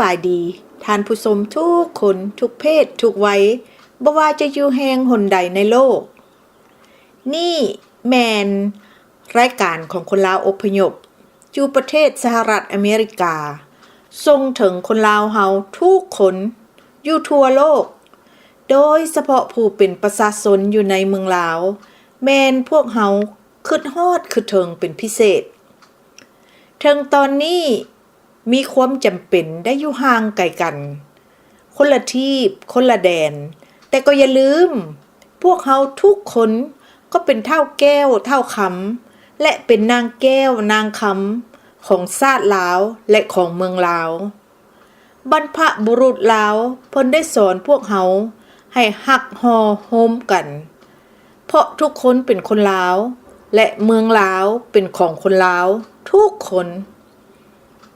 ສະບາຍດີທ່ານຜູ້ຊົມທຸກຄົນ, ທຸກເພດ, ທຸກໄວ, ບໍ່ວ່າຈະຢູ່ແຫ່ງຫົນໃດໃນໂລກ. ນີ້ແມ່ນລາຍການຂອງຄົນລາວອົບພະຍົບ ຢູ່ປະເທດສະຫະລັດອາເມລິກາ, ສົ່ງເຖິງຄົນລາວເຮົາທຸກຄົນຢູ່ທົ່ວໂລກ, ໂດຍສະເພາະຜູ້ເປັນປະຊາຊົນຢູ່ໃນເມືອງລາວ, ແມ່ນພວກເຮົາຄຶດຮອດຄຶດເຖິງເປັນພິເສດ. ເຖິງຕອນນີ້ມີຄວາມຈຳເປັນໄດ້ຢູ່ຫ່າງໄກກັນ, ຄົນລະທີບ, ຄົນລະແດນ, ແຕ່ກໍຢ່າລືມ, ພວກເຮົາທຸກຄົນກໍເປັນທ້າວແກ້ວ, ທ້າວຄຳ ແລະ ເປັນນາງແກ້ວ, ນາງຄຳຂອງຊາດລາວ ແລະ ຂອງເມືອງລາວ. ບັນພະບຸລຸດລາວເພິ່ນໄດ້ສອນພວກເຮົາໃຫ້ຮັກຫໍ່ໂຮມກັນ, ເພາະທຸກຄົນເປັນຄົນລາວ ແລະ ເມືອງລາວເປັນຂອງຄົນລາວທຸກຄົນ.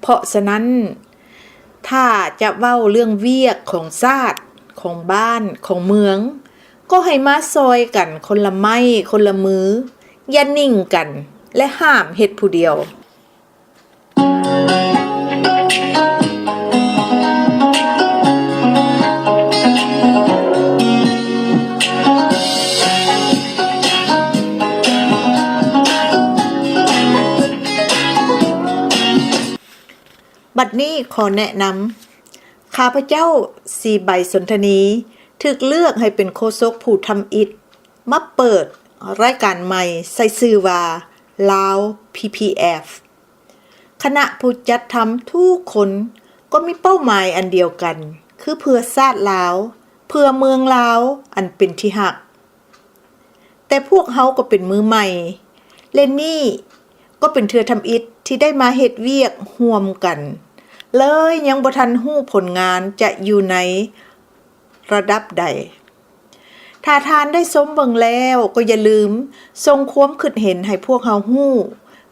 ເພາະສະນັ້ນ, ຖ້າຈະເວົ້າເລື່ອງວຽກຂອງຊາດ, ຂອງບ້ານ, ຂອງເມືອງ, ກໍໃຫ້ມາຊ່ອຍກັນຄົນລະໄມ້ຄົນລະມື, ຢ່ານິ່ງກັນ ແລະ ຫ້າມເຮັດຜູ້ດຽວ. ບັດນີ້ຂໍແນະນຳ, ຂ້າພະເຈົ້າ ສີໃບສົນທະນີ ຖືກເລືອກໃຫ້ເປັນໂຄສົກຜູ້ທຳອິດ ມາເປີດລາຍການໃໝ່ໃສ່ຊື່ວ່າ ລາວ ພີພີເອັຟ. ຄະນະຜູ້ຈັດທຳທຸກຄົນກໍມີເປົ້າໝາຍອັນດຽວກັນ, ຄືເພື່ອຊາດລາວ, ເພື່ອເມືອງລາວອັນເປັນທີ່ຮັກ. ແຕ່ພວກເຮົາກໍເປັນມືໃໝ່ ແລະ ນີ້ກໍເປັນເທື່ອທຳອິດທີ່ໄດ້ມາເຮັດວຽກຮ່ວມກັນ, ເລີຍຍັງບໍ່ທັນຮູ້ຜົນງານຈະຢູ່ໃນລະດັບໃດ. ຖ້າທ່ານໄດ້ຊົມເບິ່ງແລ້ວ, ກໍຢ່າລືມສົ່ງຄວາມຄິດເຫັນໃຫ້ພວກເຮົາຮູ້,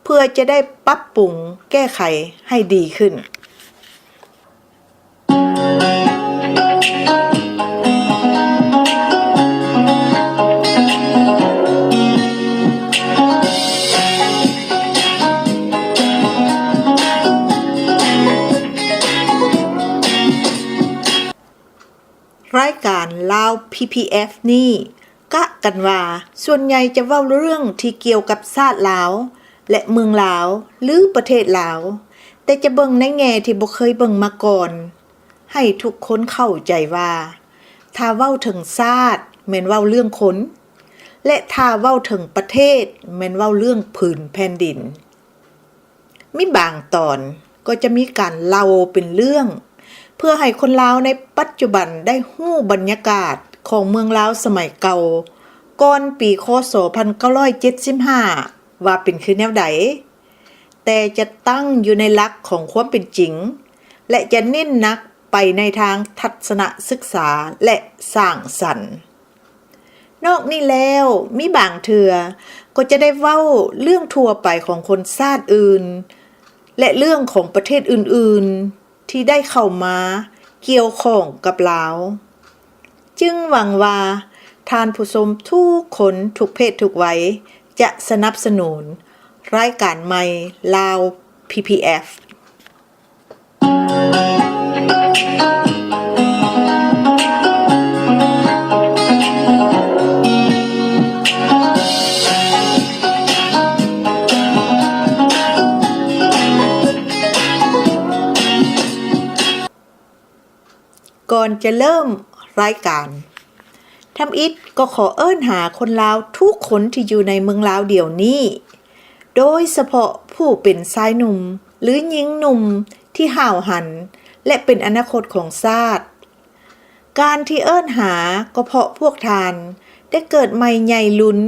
ເພື່ອຈະໄດ້ປັບປຸງແກ້ໄຂໃຫ້ດີຂຶ້ນ. ລາຍການລາວ ພີພີເອັຟ ນີ້ ກະກັນວ່າສ່ວນໃຫຍ່ຈະເວົ້າເລື່ອງທີ່ກ່ຽວກັບຊາດລາວ ແລະ ເມືອງລາວ ຫຼື ປະເທດລາວ, ແຕ່ຈະເບິ່ງໃນແງ່ທີ່ບໍ່ເຄີຍເບິ່ງມາກ່ອນ, ໃຫ້ທຸກຄົນເຂົ້າໃຈວ່າ ຖ້າເວົ້າເຖິງຊາດແມ່ນເວົ້າເລື່ອງຄົນ, ແລະ ຖ້າເວົ້າເຖິງປະເທດແມ່ນເວົ້າເລື່ອງຜືນແຜ່ນດິນ. ມີບາງຕອນກໍຈະມີການເລົ່າເປັນເລື່ອງ ເພື່ອໃຫ້ຄົນລາວໃນປັດຈຸບັນໄດ້ຮູ້ບັນຍາກາດຂອງເມືອງລາວສະໄໝເກົ່າ ກ່ອນປີ ຄ.ສ. ພັນເກົ້າຮ້ອຍເຈັດສິບຫ້າ ວ່າເປັນຄືແນວໃດ, ແຕ່ຈະຕັ້ງຢູ່ໃນຫຼັກຂອງຄວາມເປັນຈິງ ແລະ ຈະເນັ້ນໜັກໄປໃນທາງທັດສະນະສຶກສາ ແລະ ສ້າງສັນ. ນອກນີ້ແລ້ວ, ມີບາງເທື່ອກໍຈະໄດ້ເວົ້າເລື່ອງທົ່ວໄປຂອງຄົນຊາດອື່ນ ແລະ ເລື່ອງຂອງປະເທດອື່ນໆ ທີ່ໄດ້ເຂົ້າມາກ່ຽວຂ້ອງກັບລາວ. ຈຶ່ງຫວັງວ່າທ່ານຜູ້ຊົມທຸກຄົນ, ທຸກເພດ, ທຸກໄວ ຈະສະໜັບສະໜູນລາຍການໃໝ່ ລາວ ພີພີເອັຟ. ກ່ອນຈະເລີ່ມລາຍການ, ທຳອິດກໍຂໍເອີ້ນຫາຄົນລາວທຸກຄົນທີ່ຢູ່ໃນເມືອງລາວດຽວນີ້, ໂດຍສະເພາະຜູ້ເປັນຊາຍໜຸ່ມ ຫຼື ຍິງໜຸ່ມທີ່ຫ້າວຫັນ ແລະ ເປັນອະນາຄົດຂອງຊາດ. ການທີ່ເອີ້ນຫາກໍເພາະພວກທ່ານໄດ້ເກີດໃໝ່ໃຫຍ່ລຸນ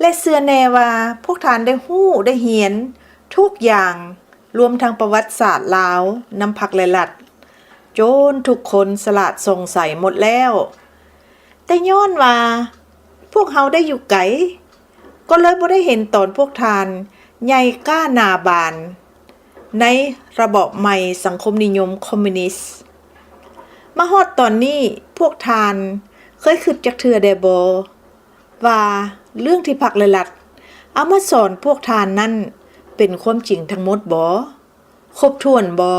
ແລະ ເຊື່ອແນ່ວ່າພວກທ່ານໄດ້ຮູ້ໄດ້ຮຽນທຸກຢ່າງ ລວມທັງປະຫວັດສາດລາວນຳພັກແລະລັດ, ຈົນທຸກຄົນສະຫຼາດສ່ອງໃສໝົດແລ້ວ. ແຕ່ຍ້ອນວ່າພວກເຮົາໄດ້ຢູ່ໄກ, ກໍເລີຍບໍ່ໄດ້ເຫັນຕອນພວກທ່ານໃຫຍ່ກ້າໜ້າບານໃນລະບອບໃໝ່ສັງຄົມນິຍົມຄອມມິວນິດ. ມາຮອດຕອນນີ້, ພວກທ່ານເຄີຍຄິດຈັກເທື່ອແດ່ບໍ່? ວ່າເລື່ອງທີ່ພັກ ແລະ ລັດເອົາມາສອນພວກທ່ານນັ້ນ ເປັນຄວາມຈິງທັງໝົດບໍ່, ຄົບຖ້ວນບໍ່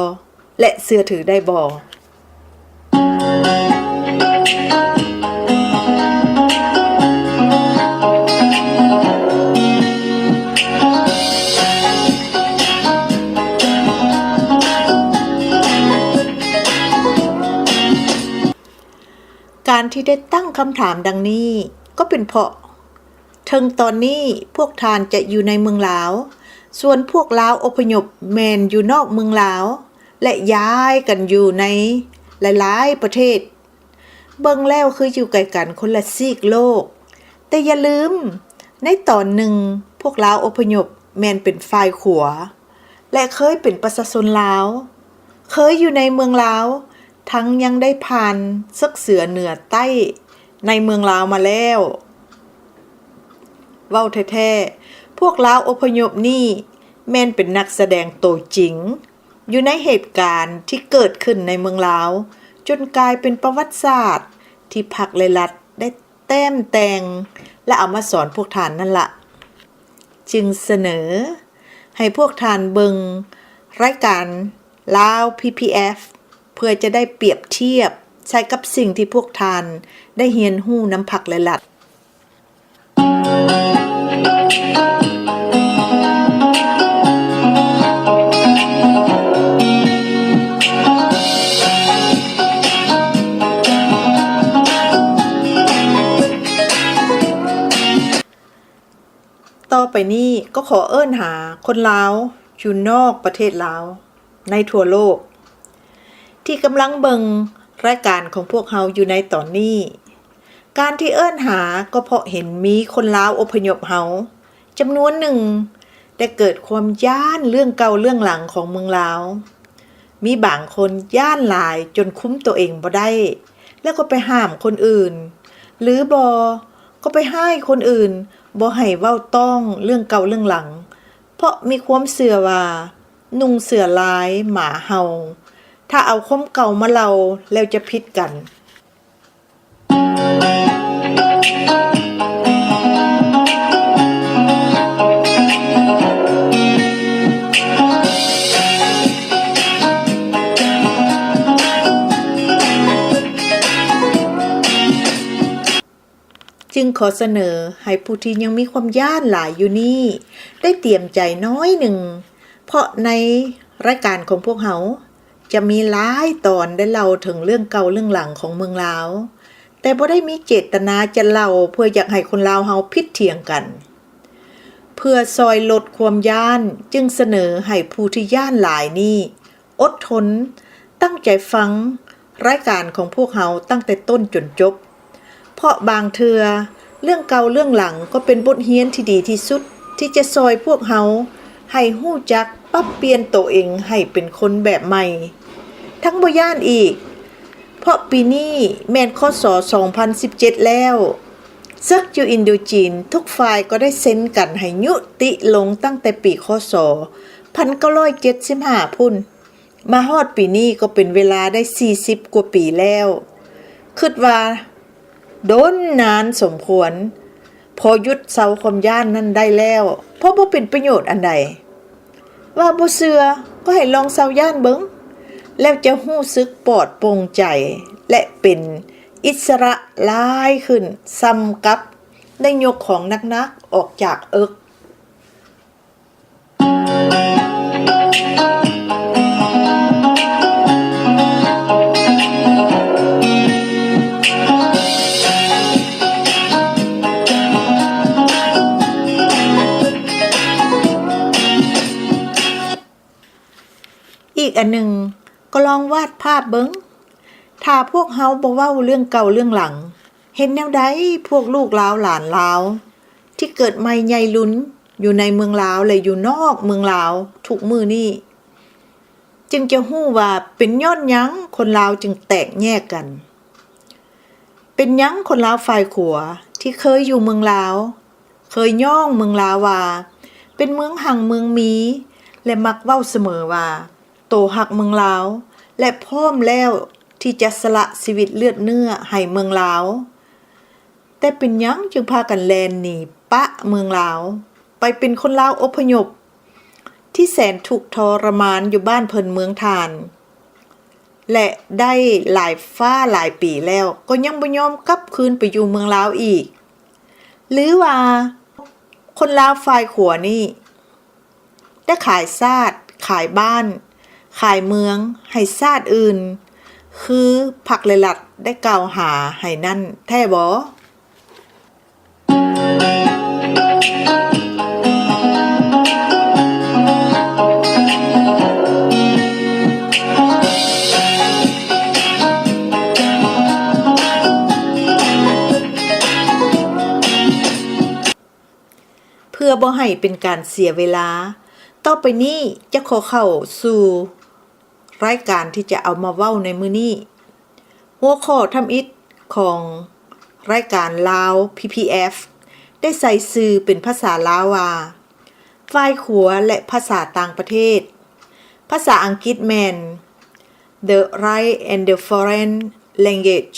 ແລະ ເຊື່ອຖືໄດ້ບໍ່? ການທີ່ໄດ້ຕັ້ງຄຳຖາມດັ່ງນີ້ ກໍເປັນເພາະ ເຖິງຕອນນີ້ພວກທ່ານຈະຢູ່ໃນເມືອງລາວ, ສ່ວນພວກລາວອົບພະຍົບແມ່ນຢູ່ນອກເມືອງລາວ ແລະ ຍ້າຍກັນຢູ່ໃນຫຼາຍໆປະເທດ. ເບິ່ງແລ້ວຄືຢູ່ໃກ້ກັນຄົນລະຊີກໂລກ. ແຕ່ຢ່າລືມ, ໃນຕອນໜຶ່ງພວກລາວອົບພະຍົບແມ່ນເປັນຝ່າຍຂວາ ແລະ ເຄີຍເປັນປະຊາຊົນລາວ, ເຄີຍຢູ່ໃນເມືອງລາວ, ທັງຍັງໄດ້ຜ່ານເສິກເສືອເໜືອໃຕ້ໃນເມືອງລາວມາແລ້ວ. ເວົ້າແທ້ໆ, ພວກລາວອົບພະຍົບນີ້ແມ່ນເປັນນັກສະແດງໂຕຈິງ ຢູ່ໃນເຫດການທີ່ເກີດຂຶ້ນໃນເມືອງລາວ ຈົນກາຍເປັນປະຫວັດສາດທີ່ພັກ ແລະ ລັດໄດ້ແຕ້ມແຕ່ງ ແລະ ເອົາມາສອນພວກທ່ານນັ້ນລະ. ຈຶ່ງສະເໜີໃຫ້ພວກທ່ານເບິ່ງລາຍການລາວ ພີພີເອັຟ ເພື່ອຈະໄດ້ປຽບທຽບໃສ່ກັບສິ່ງທີ່ພວກທ່ານໄດ້ຮຽນຮູ້ນຳພັກ ແລະ ລັດ. ຕໍ່ໄປນີ້ກໍຂໍເອີ້ນຫາຄົນລາວຢູ່ນອກປະເທດລາວ ໃນທົ່ວໂລກ ທີ່ກຳລັງເບິ່ງລາຍການຂອງພວກເຮົາຢູ່ໃນຕອນນີ້. ການທີ່ເອີ້ນຫາກໍເພາະເຫັນມີຄົນລາວອົບພະຍົບເຮົາຈຳນວນໜຶ່ງ ໄດ້ເກີດຄວາມຢ້ານເລື່ອງເກົ່າເລື່ອງຫຼັງຂອງເມືອງລາວ. ມີບາງຄົນຢ້ານຫຼາຍຈົນຄຸມຕົວເອງບໍ່ໄດ້ ແລ້ວກໍໄປຫ້າມຄົນອື່ນ ຫຼືບໍ່ກໍໄປຮ້າຍຄົນອື່ນບໍ່ໃຫ້ເວົ້າຕ້ອງເລື່ອງເກົ່າເລື່ອງຫຼັງ ເພາະມີຄວາມເຊື່ອວ່າ ນຸ່ງເສື້ອລາຍໝາເຫົ່າ, ຖ້າເອົາຄວາມເກົ່າມາເລົ່າແລ້ວຈະຜິດກັນ. ຈຶ່ງຂໍສະເໜີໃຫ້ຜູ້ທີ່ຍັງມີຄວາມຢ້ານຫຼາຍຢູ່ນີ້ ໄດ້ຕຽມໃຈໜ້ອຍໜຶ່ງ, ເພາະໃນລາຍການຂອງພວກເຮົາຈະມີຫຼາຍຕອນໄດ້ເລົ່າເຖິງເລື່ອງເກົ່າເລື່ອງຫຼັງຂອງເມືອງລາວ, ແຕ່ບໍ່ໄດ້ມີເຈດຕະນາຈະເລົ່າເພື່ອຢາກໃຫ້ຄົນລາວເຮົາຜິດຖຽງກັນ. ເພື່ອຊ່ອຍລົດຄວາມຢ້ານ, ຈຶ່ງສະເໜີໃຫ້ຜູ້ທີ່ຢ້ານຫຼາຍນີ້ ອົດທົນ, ຕັ້ງໃຈຟັງລາຍການຂອງພວກເຮົາຕັ້ງແຕ່ຕົ້ນຈົນຈົບ, ເພາະບາງເທື່ອເລື່ອງເກົ່າເລື່ອງຫຼັງກໍເປັນບົດຮຽນທີ່ດີທີ່ສຸດ ທີ່ຈະຊ່ອຍພວກເຮົາໃຫ້ຮູ້ຈັກປັບປ່ຽນໂຕເອງໃຫ້ເປັນຄົນແບບໃໝ່. ທັງບໍ່ຢ້ານອີກ, ເພາະປີນີ້ແມ່ນ ຄ.ສ. ສອງພັນສິບເຈັດແລ້ວ. ເສິກຢູ່ອິນໂດຈີນທຸກຝ່າຍກໍໄດ້ເຊັນກັນໃຫ້ຍຸຕິລົງຕັ້ງແຕ່ປີ ຄ.ສ. ພັນເກົ້າຮ້ອຍເຈັດສິບຫ້າພຸ້ນ. ມາຮອດປີນີ້ກໍເປັນເວລາໄດ້ສີ່ສິບກວ່າປີແລ້ວ. ຄິດວ່າດົນນານສົມຄວນ, ພໍຢຸດເຊົາຄວາມຢ້ານນັ້ນໄດ້ແລ້ວ, ເພາະບໍ່ເປັນປະໂຫຍດອັນໃດ. ວ່າບໍ່ເຊື່ອກໍໃຫ້ລອງເຊົາຢ້ານເບິ່ງ, ແລ້ວຈະຮູ້ສຶກປອດໂປ່ງໃຈ ແລະ ເປັນອິດສະຫຼະຫຼາຍຂຶ້ນ, ສ່ຳກັບໄດ້ຍົກຂອງໜັກໆອອກຈາກເອິກ. ອີກອັນໜຶ່ງ, ກໍລອງວາດພາບເບິ່ງ, ຖ້າພວກເຮົາບໍ່ເວົ້າເລື່ອງເກົ່າເລື່ອງຫຼັງ, ເຮັດແນວໃດພວກລູກລາວຫຼານລາວ ທີ່ເກີດໃໝ່ໃຫຍ່ລຸນຢູ່ໃນເມືອງລາວ ແລະ ຢູ່ນອກເມືອງລາວທຸກມື້ນີ້ ຈຶ່ງຈະຮູ້ວ່າເປັນຍ້ອນຫຍັງຄົນລາວຈຶ່ງແຕກແຍກກັນ? ເປັນຫຍັງຄົນລາວຝ່າຍຂວາທີ່ເຄີຍຢູ່ເມືອງລາວ, ເຄີຍຍ້ອງເມືອງລາວວ່າເປັນເມືອງຮັ່ງເມືອງມີ ແລະ ມັກເວົ້າສະເໝີວ່າ ໂຕຮັກເມືອງລາວ ແລະ ພ້ອມແລ້ວທີ່ຈະສະຫຼະຊີວິດເລືອດເນື້ອໃຫ້ເມືອງລາວ, ແຕ່ເປັນຫຍັງຈຶ່ງພາກັນແລ່ນໜີປະເມືອງລາວ ໄປເປັນຄົນລາວອົບພະຍົບ ທີ່ແສນທຸກທໍລະມານຢູ່ບ້ານເພິ່ນເມືອງທ່ານ? ແລະ ໄດ້ຫຼາຍຟ້າຫຼາຍປີແລ້ວ ກໍຍັງບໍ່ຍອມກັບຄືນໄປຢູ່ເມືອງລາວອີກ. ຫຼືວ່າຄົນລາວຝ່າຍຂວານີ້ ໄດ້ຂາຍຊາດ, ຂາຍບ້ານ, ຂາຍເມືອງໃຫ້ຊາດອື່ນ ຄືພັກ ແລະ ລັດໄດ້ກ່າວຫາໃຫ້ນັ້ນແທ້ບໍ? ເພື່ອບໍ່ໃຫ້ເປັນການເສຍເວລາ, ຕໍ່ໄປນີ້ຈະຂໍເຂົ້າສູ່ ລາຍການທີ່ຈະເອົາມາເວົ້າໃນມື້ນີ້. ຫົວຂໍ້ທຳອິດຂອງລາຍການລາວ ພີພີເອັຟ ໄດ້ໃສ່ຊື່ເປັນພາສາລາວວ່າ ຝ່າຍຂວາ ແລະ ພາສາຕ່າງປະເທດ. ພາສາອັງກິດແມ່ນ The Right and the Foreign Language.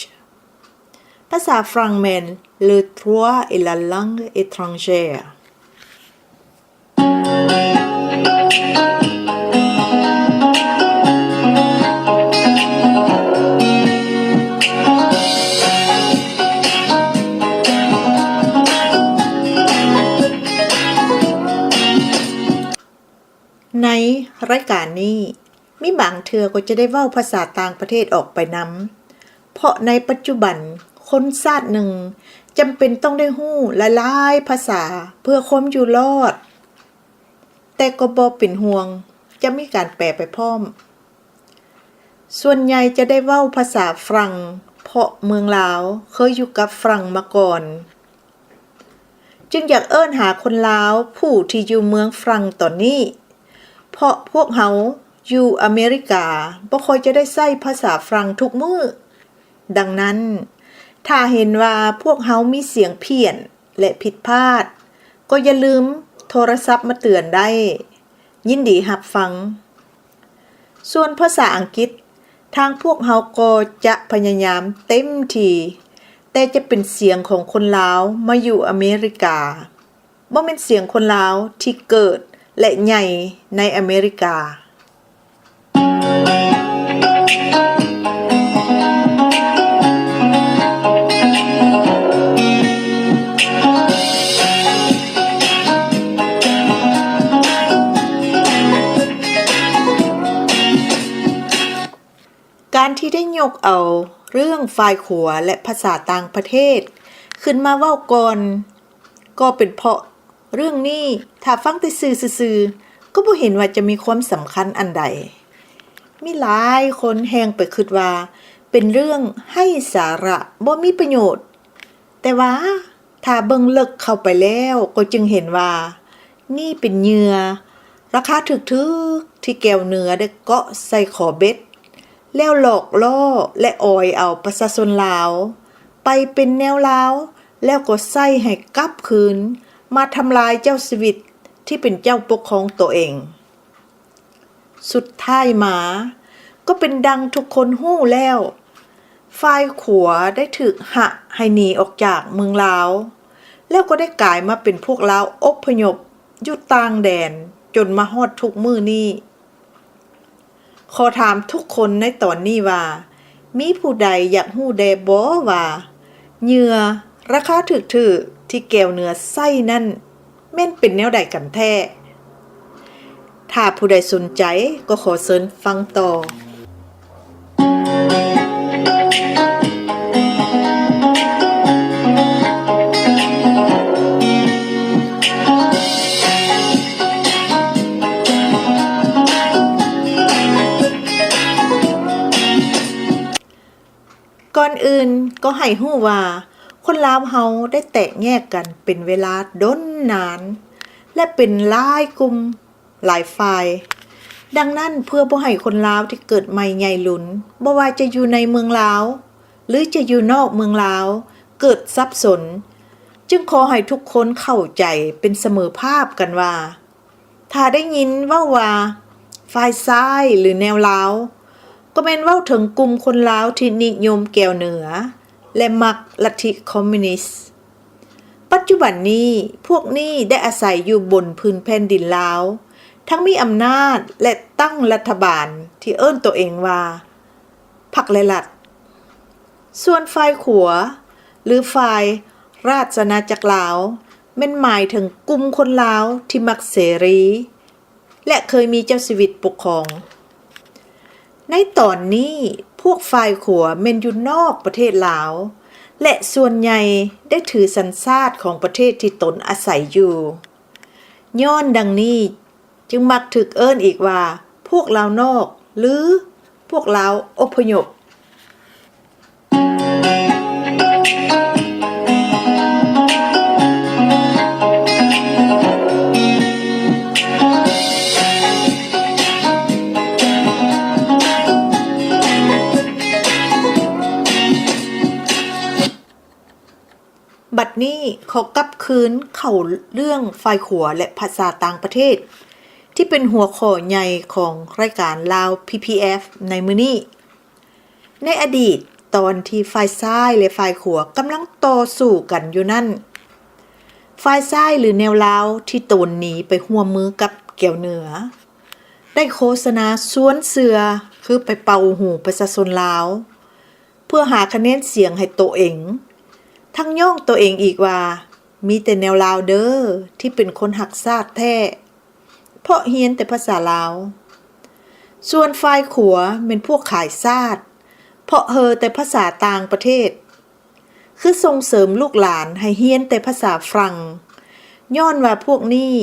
ພາສາຝຣັ່ງແມ່ນ Le droit et la langue étrangère. ໃນລາຍການນີ້ ມີບາງເທື່ອກໍຈະໄດ້ເວົ້າພາສາຕ່າງປະເທດອອກໄປນຳ, ເພາະໃນປັດຈຸບັນຄົນຊາດໜຶ່ງຈຳເປັນຕ້ອງໄດ້ຮູ້ຫຼາຍໆພາສາເພື່ອຄວາມຢູ່ລອດ, ແຕ່ກໍບໍ່ເປັນຫ່ວງ, ຈະມີການແປໄປພ້ອມ. ສ່ວນໃຫຍ່ຈະໄດ້ເວົ້າພາສາຝຣັ່ງ ເພາະເມືອງລາວເຄີຍຢູ່ກັບຝຣັ່ງມາກ່ອນ. ຈຶ່ງຢາກເອີ້ນຫາຄົນລາວຜູ້ທີ່ຢູ່ເມືອງຝຣັ່ງຕອນນີ້, ເພາະພວກເຮົາຢູ່ອາເມລິກາບໍ່ຄ່ອຍຈະໄດ້ໃຊ້ພາສາຝຣັ່ງທຸກມື້. ດັ່ງນັ້ນ, ຖ້າເຫັນວ່າພວກເຮົາມີສຽງພຽນ ແລະ ຜິດພາດ, ກໍຢ່າລືມໂທລະສັບມາເຕືອນໄດ້. ຍິນດີຮັບຟັງ. ສ່ວນພາສາອັງກິດ, ທາງພວກເຮົາກໍຈະພະຍາຍາມເຕັມທີ່, ແຕ່ຈະເປັນສຽງຂອງຄົນລາວມາຢູ່ອາເມລິກາ, ບໍ່ແມ່ນສຽງຄົນລາວທີ່ເກີດ ແລະ ໃຫຍ່ໃນອາເມລິກາ. ການທີ່ໄດ້ຍົກເອົາເລື່ອງຝ່າຍຂວາ ແລະ ພາສາຕ່າງປະເທດຂຶ້ນມາເວົ້າກ່ອນ ກໍເປັນເພາະເລື່ອງນີ້ ຖ້າຟັງແຕ່ຊື່ຊື່ໆ ກໍບໍ່ເຫັນວ່າຈະມີຄວາມສຳຄັນອັນໃດ. ມີຫຼາຍຄົນແຮ່ງໄປຄິດວ່າເປັນເລື່ອງໄຮ້ສາລະ, ບໍ່ມີປະໂຫຍດ. ແຕ່ວ່າ ຖ້າເບິ່ງເລິກເຂົ້າໄປແລ້ວກໍຈຶ່ງເຫັນວ່າ ນີ້ເປັນເຫຍື່ອລາຄາຖືກໆ ທີ່ແກວເໜືອໄດ້ເກາະໃສ່ຂໍເບັດ ແລ້ວຫຼອກລໍ້ ແລະ ອອຍເອົາປະຊາຊົນລາວໄປເປັນແນວລາວ ແລ້ວກໍໃຊ້ໃຫ້ກັບຄືນມາທຳລາຍເຈົ້າຊີວິດທີ່ເປັນເຈົ້າປົກຄອງໂຕເອງ. ສຸດທ້າຍມາກໍເປັນດັ່ງທຸກຄົນຮູ້ແລ້ວ, ຝ່າຍຂວາໄດ້ຖືກຫະໃຫ້ໜີອອກຈາກເມືອງລາວ, ແລ້ວກໍໄດ້ກາຍມາເປັນພວກລາວອົບພະຍົບຢູ່ຕ່າງແດນຈົນມາຮອດທຸກມື້ນີ້. ຂໍຖາມທຸກຄົນໃນຕອນນີ້ວ່າ ມີຜູ້ໃດຢາກຮູ້ແດ່ບໍ່ວ່າ ເຫຍື່ອລາຄາຖືກໆທີ່ແກວເໜືອໃຊ້ນັ້ນ ແມ່ນເປັນແນວໃດກັນແທ້? ຖ້າຜູ້ໃດສົນໃຈກໍຂໍເຊີນຟັງຕໍ່. ກ່ອນອື່ນກໍໃຫ້ຮູ້ວ່າ ຄົນລາວເຮົາໄດ້ແຕກແຍກກັນເປັນເວລາດົນນານ ແລະ ເປັນຫຼາຍກຸ່ມ ຫຼາຍຝ່າຍ. ດັ່ງນັ້ນ, ເພື່ອບໍ່ໃຫ້ຄົນລາວທີ່ເກີດໃໝ່ໃຫຍ່ລຸນ, ບໍ່ວ່າຈະຢູ່ໃນເມືອງລາວ ຫຼື ຈະຢູ່ນອກເມືອງລາວ, ເກີດສັບສົນ, ຈຶ່ງຂໍໃຫ້ທຸກຄົນເຂົ້າໃຈເປັນສະເໝີພາບກັນວ່າ, ຖ້າໄດ້ຍິນເວົ້າວ່າ ຝ່າຍຊ້າຍ ຫຼື ແນວລາວ, ກໍແມ່ນເວົ້າເຖິງກຸ່ມຄົນລາວທີ່ນິຍົມແກວເໜືອ ແລະ ມັກລັດທິຄອມມິວນິດ. ປັດຈຸບັນນີ້, ພວກນີ້ໄດ້ອາໄສຢູ່ບົນພື້ນແຜ່ນດິນລາວ, ທັງມີອຳນາດ ແລະ ຕັ້ງລັດຖະບານທີ່ເອີ້ນໂຕເອງວ່າ ພັກ ແລະ ລັດ. ສ່ວນຝ່າຍຂວາ ຫຼື ຝ່າຍລາຊະອານາຈັກລາວ ແມ່ນໝາຍເຖິງກຸ່ມຄົນລາວທີ່ມັກເສລີ ແລະ ເຄີຍມີເຈົ້າຊີວິດປົກຄອງ. ໃນຕອນນີ້ ພວກຝ່າຍຂວາແມ່ນຢູ່ນອກປະເທດລາວ ແລະ ສ່ວນໃຫຍ່ໄດ້ຖືສັນຊາດຂອງປະເທດທີ່ຕົນອາໄສຢູ່. ຍ້ອນດັ່ງນີ້ ຈຶ່ງມັກຖືກເອີ້ນອີກວ່າ ພວກລາວນອກ ຫຼື ພວກລາວອົບພະຍົບ. ບັດນີ້ຂໍກັບຄືນເຂົ້າເລື່ອງຝ່າຍຂວາ ແລະ ພາສາຕ່າງປະເທດ ທີ່ເປັນຫົວຂໍ້ໃຫຍ່ຂອງລາຍການລາວ ພີພີເອັຟ ໃນມື້ນີ້. ໃນອະດີດ ຕອນທີ່ຝ່າຍຊ້າຍ ແລະ ຝ່າຍຂວາກຳລັງຕໍ່ສູ້ກັນຢູ່ນັ້ນ, ຝ່າຍຊ້າຍ ຫຼື ແນວລາວທີ່ໂຕນໜີໄປຮ່ວມມືກັບແກວເໜືອ ໄດ້ໂຄສະນາຊວນເຊື່ອ ຄືໄປເປົ່າຫູປະຊາຊົນລາວ ເພື່ອຫາຄະແນນສຽງໃຫ້ໂຕເອງ, ທັງຍ້ອງໂຕເອງອີກວ່າ ມີແຕ່ແນວລາວເດີທີ່ເປັນຄົນຮັກຊາດແທ້ ເພາະຮຽນແຕ່ພາສາລາວ. ສ່ວນຝ່າຍຂວາແມ່ນພວກຂາຍຊາດ ເພາະເຮີແຕ່ພາສາຕ່າງປະເທດ, ຄືສົ່ງເສີມລູກຫຼານໃຫ້ຮຽນແຕ່ພາສາຝຣັ່ງ, ຍ້ອນວ່າພວກນີ້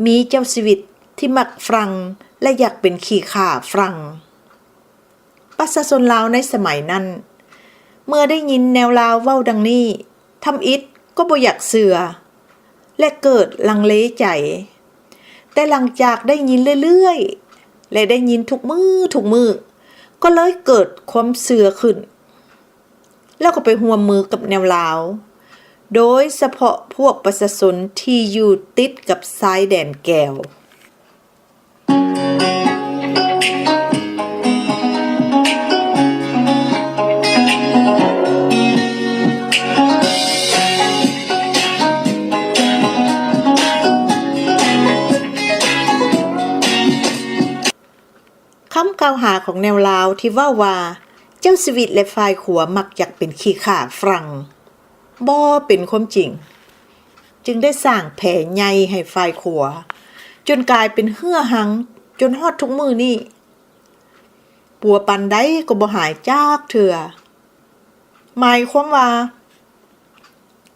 ມີເຈົ້າຊີວິດທີ່ມັກຝຣັ່ງ ແລະ ຢາກເປັນຂີ້ຂ້າຝຣັ່ງ. ປະຊາຊົນລາວໃນສະໄໝນັ້ນ ເມື່ອໄດ້ຍິນແນວລາວເວົ້າດັ່ງນີ້, ທຳອິດກໍບໍ່ຢາກເຊື່ອ ແລະ ເກີດລັງເລໃຈ. ແຕ່ຫຼັງຈາກໄດ້ຍິນເລື້ອຍໆ ແລະ ໄດ້ຍິນທຸກມື້ທຸກມື້, ກໍເລີຍເກີດຄວາມເຊື່ອຂຶ້ນ ແລ້ວກໍໄປຮ່ວມມືກັບແນວລາວ, ໂດຍສະເພາະພວກປະຊາຊົນທີ່ຢູ່ຕິດກັບຊາຍແດນແກວ. ຄຳກ່າວຫາຂອງແນວລາວທີ່ເວົ້າວ່າ ເຈົ້າຊີວິດ ແລະ ຝ່າຍຂວາມັກຢາກເປັນຂີ້ຂ້າຝຣັ່ງ ບໍ່ເປັນຄວາມຈິງ, ຈຶ່ງໄດ້ສ້າງແຜໃຫຍ່ໃຫ້ຝ່າຍຂວາ ຈົນກາຍເປັນເຮື້ອຮັງຈົນຮອດທຸກມື້ນີ້. ປົວປານໃດກໍບໍ່ຫາຍຈັກເທື່ອ. ໝາຍຄວາມວ່າ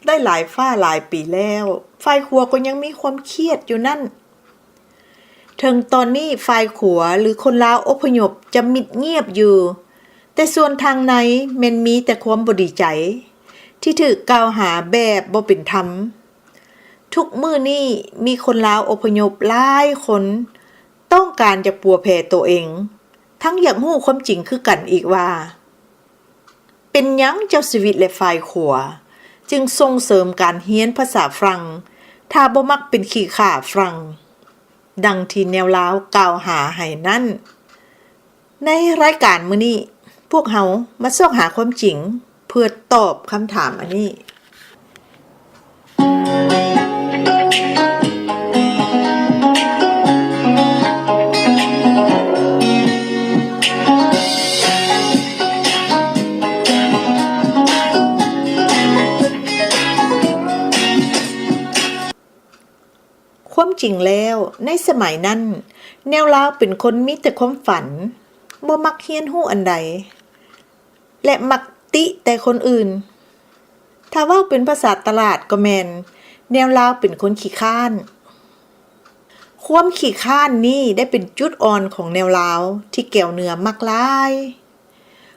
ໄດ້ຫຼາຍຟ້າຫຼາຍປີແລ້ວ, ຝ່າຍຂວາກໍຍັງມີຄວາມຄຽດຢູ່ນັ້ນ. ເຖິງຕອນນີ້ຝ່າຍຂວາ ຫຼື ຄົນລາວອົບພະຍົບຈະມິດງຽບຢູ່, ແຕ່ສ່ວນທາງໃນແມ່ນມີແຕ່ຄວາມບໍ່ດີໃຈ ທີ່ຖືກກ່າວຫາແບບບໍ່ເປັນທຳ. ທຸກມື້ນີ້ມີຄົນລາວອົບພະຍົບຫຼາຍຄົນ ຕ້ອງການຈະປົວແຜ່ໂຕເອງ, ທັງຢາກຮູ້ຄວາມຈິງຄືກັນອີກວ່າ ເປັນຫຍັງເຈົ້າຊີວິດ ແລະ ຝ່າຍຂວາຈຶ່ງສົ່ງເສີມການຮຽນພາສາຝຣັ່ງ ຖ້າບໍ່ມັກເປັນຂີ້ຂ້າຝຣັ່ງ ດັ່ງທີ່ແນວລາວກ່າວຫາໃຫ້ນັ້ນ. ໃນລາຍການມື້ນີ້ ພວກເຮົາມາຊອກຫາຄວາມຈິງ ເພື່ອຕອບຄຳຖາມອັນນີ້. ຄວາມຈິງແລ້ວ, ໃນສະໄໝນັ້ນ, ແນວລາວເປັນຄົນມີແຕ່ຄວາມຝັນ, ບໍ່ມັກຮຽນຮູ້ອັນໃດ ແລະ ມັກຕິແຕ່ຄົນອື່ນ. ຖ້າເວົ້າເປັນພາສາຕະຫຼາດກໍແມ່ນ ແນວລາວເປັນຄົນຂີ້ຄ້ານ. ຄວາມຂີ້ຄ້ານນີ້ໄດ້ເປັນຈຸດອ່ອນຂອງແນວລາວທີ່ແກວເໜືອມັກຫຼາຍ.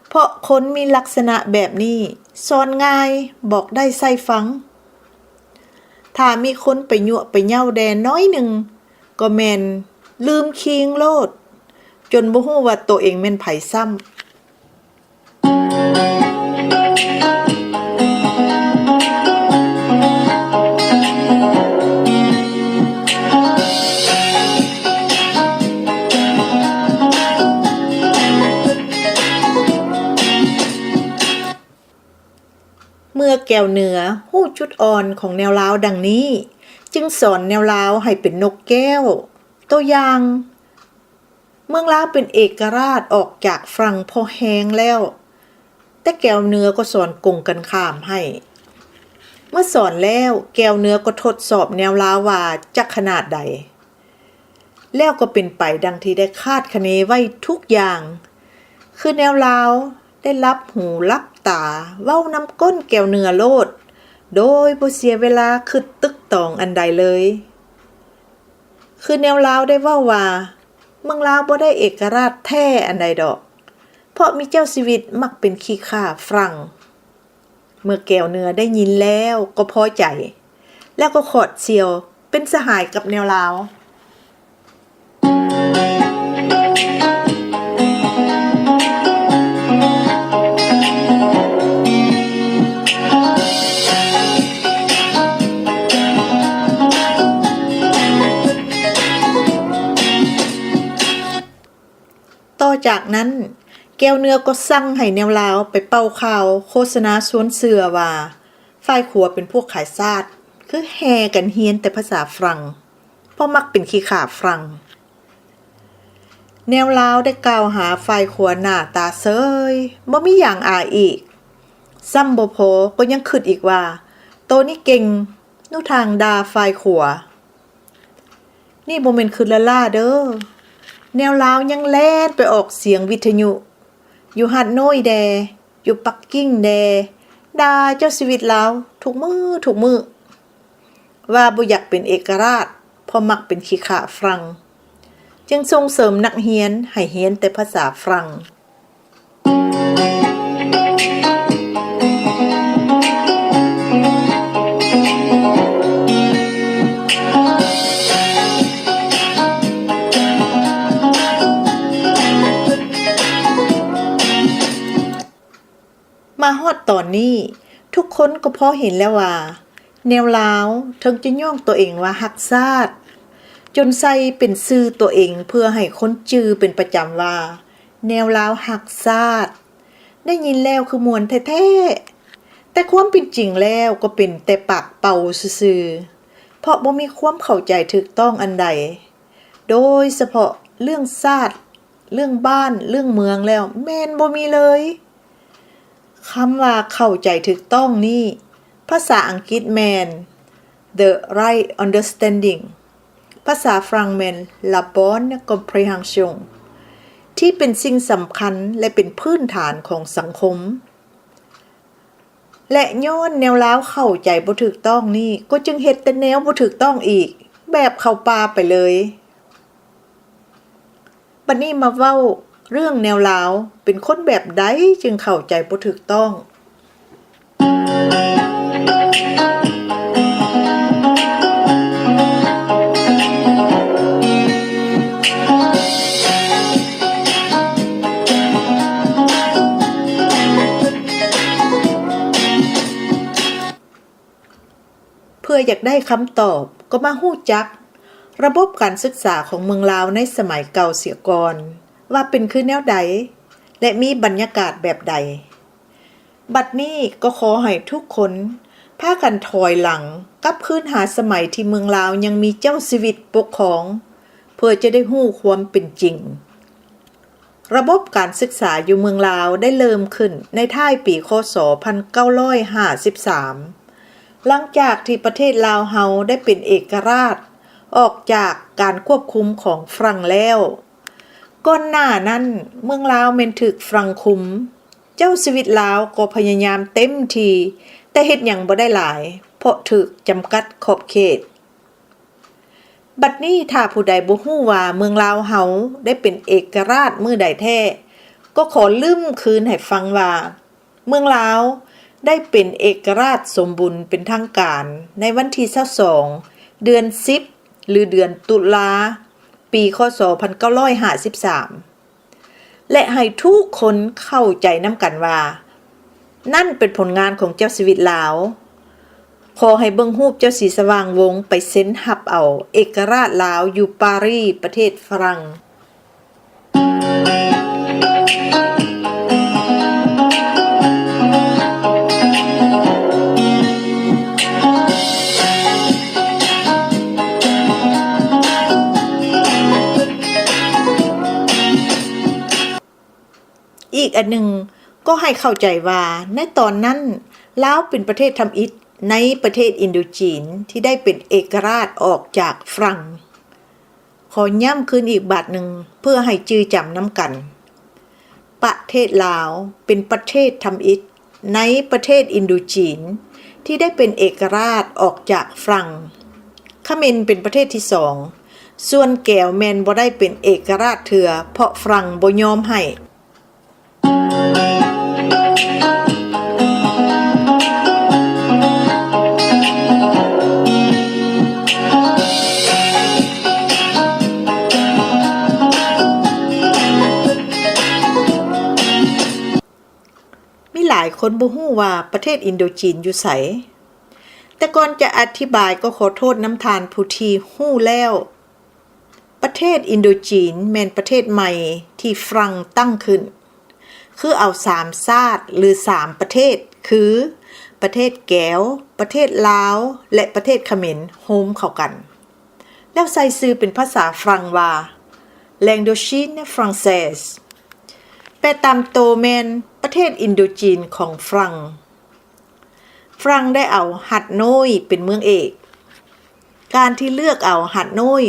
ເພາະຄົນມີລັກສະນະແບບນີ້ ສອນງ່າຍ, ບອກໄດ້ໃສ່ຟັງ. ຖ້າມີຄົນໄປຍົວະໄປເຍົາແດ່ໜ້ອຍໜຶ່ງ ກໍແມ່ນລືມຄີງໂລດ, ຈົນບໍ່ຮູ້ວ່າໂຕເອງແມ່ນໃຜຊ້ຳ. ເມື່ອແກວເໜືອຮູ້ຈຸດອ່ອນຂອງແນວລາວດັ່ງນີ້, ຈຶ່ງສອນແນວລາວໃຫ້ເປັນນົກແກ້ວ. ຕົວຢ່າງ, ເມືອງລາວເປັນເອກະລາດອອກຈາກຝຣັ່ງພໍແຮງແລ້ວ, ແຕ່ແກວເໜືອກໍສອນກົງກັນຂ້າມໃຫ້. ເມື່ອສອນແລ້ວ, ແກວເໜືອກໍທົດສອບແນວລາວວ່າຈັກຂະໜາດໃດ. ແລ້ວກໍເປັນໄປດັ່ງທີ່ໄດ້ຄາດຄະເນໄວ້ທຸກຢ່າງ, ຄືແນວລາວໄດ້ຫຼັບຫູຫຼັບຕາເວົ້ານຳກົ້ນແກວເໜືອໂລດ, ໂດຍບໍ່ເສຍເວລາຄິດຕຶກຕອງອັນໃດເລີຍ. ຄືແນວລາວໄດ້ເວົ້າວ່າ, ເມືອງລາວບໍ່ໄດ້ເອກະລາດແທ້ອັນໃດດອກ, ເພາະມີເຈົ້າຊີວິດມັກເປັນຂີ້ຂ້າຝຣັ່ງ. ເມື່ອແກວເໜືອໄດ້ຍິນແລ້ວກໍພໍໃຈ, ແລ້ວກໍຂອດສ່ຽວເປັນສະຫາຍກັບແນວລາວ. ຕໍ່ຈາກນັ້ນ, ແກວເໜືອກໍສັ່ງໃຫ້ແນວລາວໄປເປົ່າຂ່າວໂຄສະນາຊວນເຊື່ອວ່າ ຝ່າຍຂວາເປັນພວກຂາຍຊາດ, ຄືແຫ່ກັນຮຽນແຕ່ພາສາຝຣັ່ງ, ເພາະມັກເປັນຂີ້ຂ້າຝຣັ່ງ. ແນວລາວໄດ້ກ່າວຫາຝ່າຍຂວາໜ້າຕາເຊີຍ, ບໍ່ມີຫຍັງອາຍອີກ. ຊ້ຳບໍ່ພໍ, ກໍຍັງຄິດອີກວ່າ ໂຕນີ້ເກັ່ງ, ໜູທາງດ່າຝ່າຍຂວາ. ນີ້ບໍ່ແມ່ນຄືລ້າໆເດີ້. ແນວລາວຍັງແລ່ນໄປອອກສຽງວິທະຍຸ ຢູ່ຮາໂນ້ຍແດ່, ຢູ່ປັກກິ່ງແດ່, ດ່າເຈົ້າຊີວິດລາວທຸກມື້ທຸກມື້ ວ່າບໍ່ຢາກເປັນເອກະລາດ, ເພາະມັກເປັນຂີ້ຂ້າຝຣັ່ງ, ຈຶ່ງສົ່ງເສີມນັກຮຽນໃຫ້ຮຽນແຕ່ພາສາຝຣັ່ງ. ມາຮອດຕອນນີ້, ທຸກຄົນກໍພໍເຫັນແລ້ວວ່າ ແນວລາວເຖິງຈະຍ້ອງຕົວເອງວ່າຮັກຊາດ, ຈົນໃສ່ເປັນຊື່ຕົວເອງເພື່ອໃຫ້ຄົນຈື່ເປັນປະຈຳວ່າ ແນວລາວຮັກຊາດ. ໄດ້ຍິນແລ້ວຄືມ່ວນແທ້ໆ, ແຕ່ຄວາມເປັນຈິງແລ້ວກໍເປັນແຕ່ປາກເປົ່າຊື່ໆ, ເພາະບໍ່ມີຄວາມເຂົ້າໃຈຖືກຕ້ອງອັນໃດ, ໂດຍສະເພາະເລື່ອງຊາດ, ເລື່ອງບ້ານ, ເລື່ອງເມືອງແລ້ວແມ່ນບໍ່ມີເລີຍ. ຄຳວ່າເຂົ້າໃຈຖືກຕ້ອງນີ້, ພາສາອັງກິດແມ່ນ the right understanding, ພາສາຝຣັ່ງແມ່ນ la bonne compréhension, ທີ່ເປັນສິ່ງສຳຄັນ ແລະ ເປັນພື້ນຖານຂອງສັງຄົມ. ແລະ ຍ້ອນແນວລາວເຂົ້າໃຈບໍ່ຖືກຕ້ອງນີ້, ກໍຈຶ່ງເຮັດແຕ່ແນວບໍ່ຖືກຕ້ອງອີກ, ແບບເຂົ້າປ່າໄປເລີຍ. ບັດນີ້ມາເວົ້າເລື່ອງແນວລາວ, ເປັນຄົນແບບໃດຈຶ່ງເຂົ້າໃຈບໍ່ຖືກຕ້ອງ? ເພື່ອຢາກໄດ້ຄຳຕອບ, ກໍມາຮູ້ຈັກລະບົບການສຶກສາຂອງເມືອງລາວໃນສະໄໝເກົ່າເສຍກ່ອນ, ວ່າເປັນຄືແນວໃດ ແລະ ມີບັນຍາກາດແບບໃດ. ບັດນີ້ກໍຂໍໃຫ້ທຸກຄົນພາກັນຖອຍຫຼັງກັບຄືນຫາສະໄໝທີ່ເມືອງລາວຍັງມີເຈົ້າຊີວິດປົກຄອງ, ເພື່ອຈະໄດ້ຮູ້ຄວາມເປັນຈິງ. ລະບົບການສຶກສາຢູ່ເມືອງລາວໄດ້ເລີ່ມຂຶ້ນໃນທ້າຍປີ ຄ.ສ. ພັນເກົ້າຮ້ອຍຫ້າສິບສາມ ຫຼັງຈາກທີ່ປະເທດລາວເຮົາໄດ້ເປັນເອກະລາດອອກຈາກການຄວບຄຸມຂອງຝຣັ່ງແລ້ວ. ກ່ອນໜ້ານັ້ນເມືອງລາວແມ່ນຖືກຝຣັ່ງຄຸມ, ເຈົ້າຊີວິດລາວກໍພະຍາຍາມເຕັມທີ່, ແຕ່ເຮັດຫຍັງບໍ່ໄດ້ຫຼາຍ, ເພາະຖືກຈຳກັດຂອບເຂດ. ບັດນີ້ຖ້າຜູ້ໃດບໍ່ຮູ້ວ່າເມືອງລາວເຮົາໄດ້ເປັນເອກະລາດມື້ໃດແທ້, ກໍຂໍລຶ້ມຄືນໃຫ້ຟັງວ່າ ເມືອງລາວໄດ້ເປັນເອກະລາດສົມບູນເປັນທາງການໃນວັນທີຊາວສອງ ເດືອນສິບ ຫຼື ເດືອນຕຸລາ ປີ ຄ.ສ. ພັນເກົ້າຮ້ອຍຫ້າສິບສາມ ແລະ ໃຫ້ທຸກຄົນເຂົ້າໃຈນຳກັນວ່າ ນັ້ນເປັນຜົນງານຂອງເຈົ້າຊີວິດລາວ. ຂໍໃຫ້ເບິ່ງຮູບເຈົ້າສີສະຫວ່າງວົງໄປເຊັນຮັບເອົາເອກະລາດລາວຢູ່ປາຣີ ປະເທດຝຣັ່ງ. ອີກອັນໜຶ່ງກໍໃຫ້ເຂົ້າໃຈວ່າ ໃນຕອນນັ້ນ ລາວເປັນປະເທດທຳອິດໃນປະເທດອິນໂດຈີນທີ່ໄດ້ເປັນເອກະລາດອອກຈາກຝຣັ່ງ. ຂໍຢ້ຳຄືນອີກບາດໜຶ່ງເພື່ອໃຫ້ຈື່ຈຳນຳກັນ. ປະເທດລາວເປັນປະເທດທຳອິດໃນປະເທດອິນໂດຈີນທີ່ໄດ້ເປັນເອກະລາດອອກຈາກຝຣັ່ງ. ຂະເໝນເປັນປະເທດທີສອງ, ສ່ວນແກວແມ່ນບໍ່ໄດ້ເປັນເອກະລາດເທື່ອ ເພາະຝຣັ່ງບໍ່ຍອມໃຫ້. ມີຫຼາຍຄົນບໍ່ຮູ້ວ່າປະເທດອິນໂດຈີນຢູ່ໃສ. ແຕ່ກ່ອນຈະອະທິບາຍກໍຂໍໂທດນຳທ່ານຜູ້ທີ່ຮູ້ແລ້ວ. ປະເທດອິນໂດຈີນແມ່ນປະເທດໃໝ່ທີ່ຝຣັ່ງຕັ້ງຂຶ້ນ, ຄືເອົາສາມຊາດ ຫຼື ສາມປະເທດ ຄື ປະເທດແກວ, ປະເທດລາວ ແລະ ປະເທດຂະເໝນໂຮມເຂົ້າກັນ, ແລ້ວໃສ່ຊື່ເປັນພາສາຝຣັ່ງວ່າ L'Indochine française, ແປຕາມໂຕແມ່ນປະເທດອິນໂດຈີນຂອງຝຣັ່ງ. ຝຣັ່ງໄດ້ເອົາຮັດໂນ້ຍເປັນເມືອງເອກ. ການທີ່ເລືອກເອົາຮັດໂນ້ຍ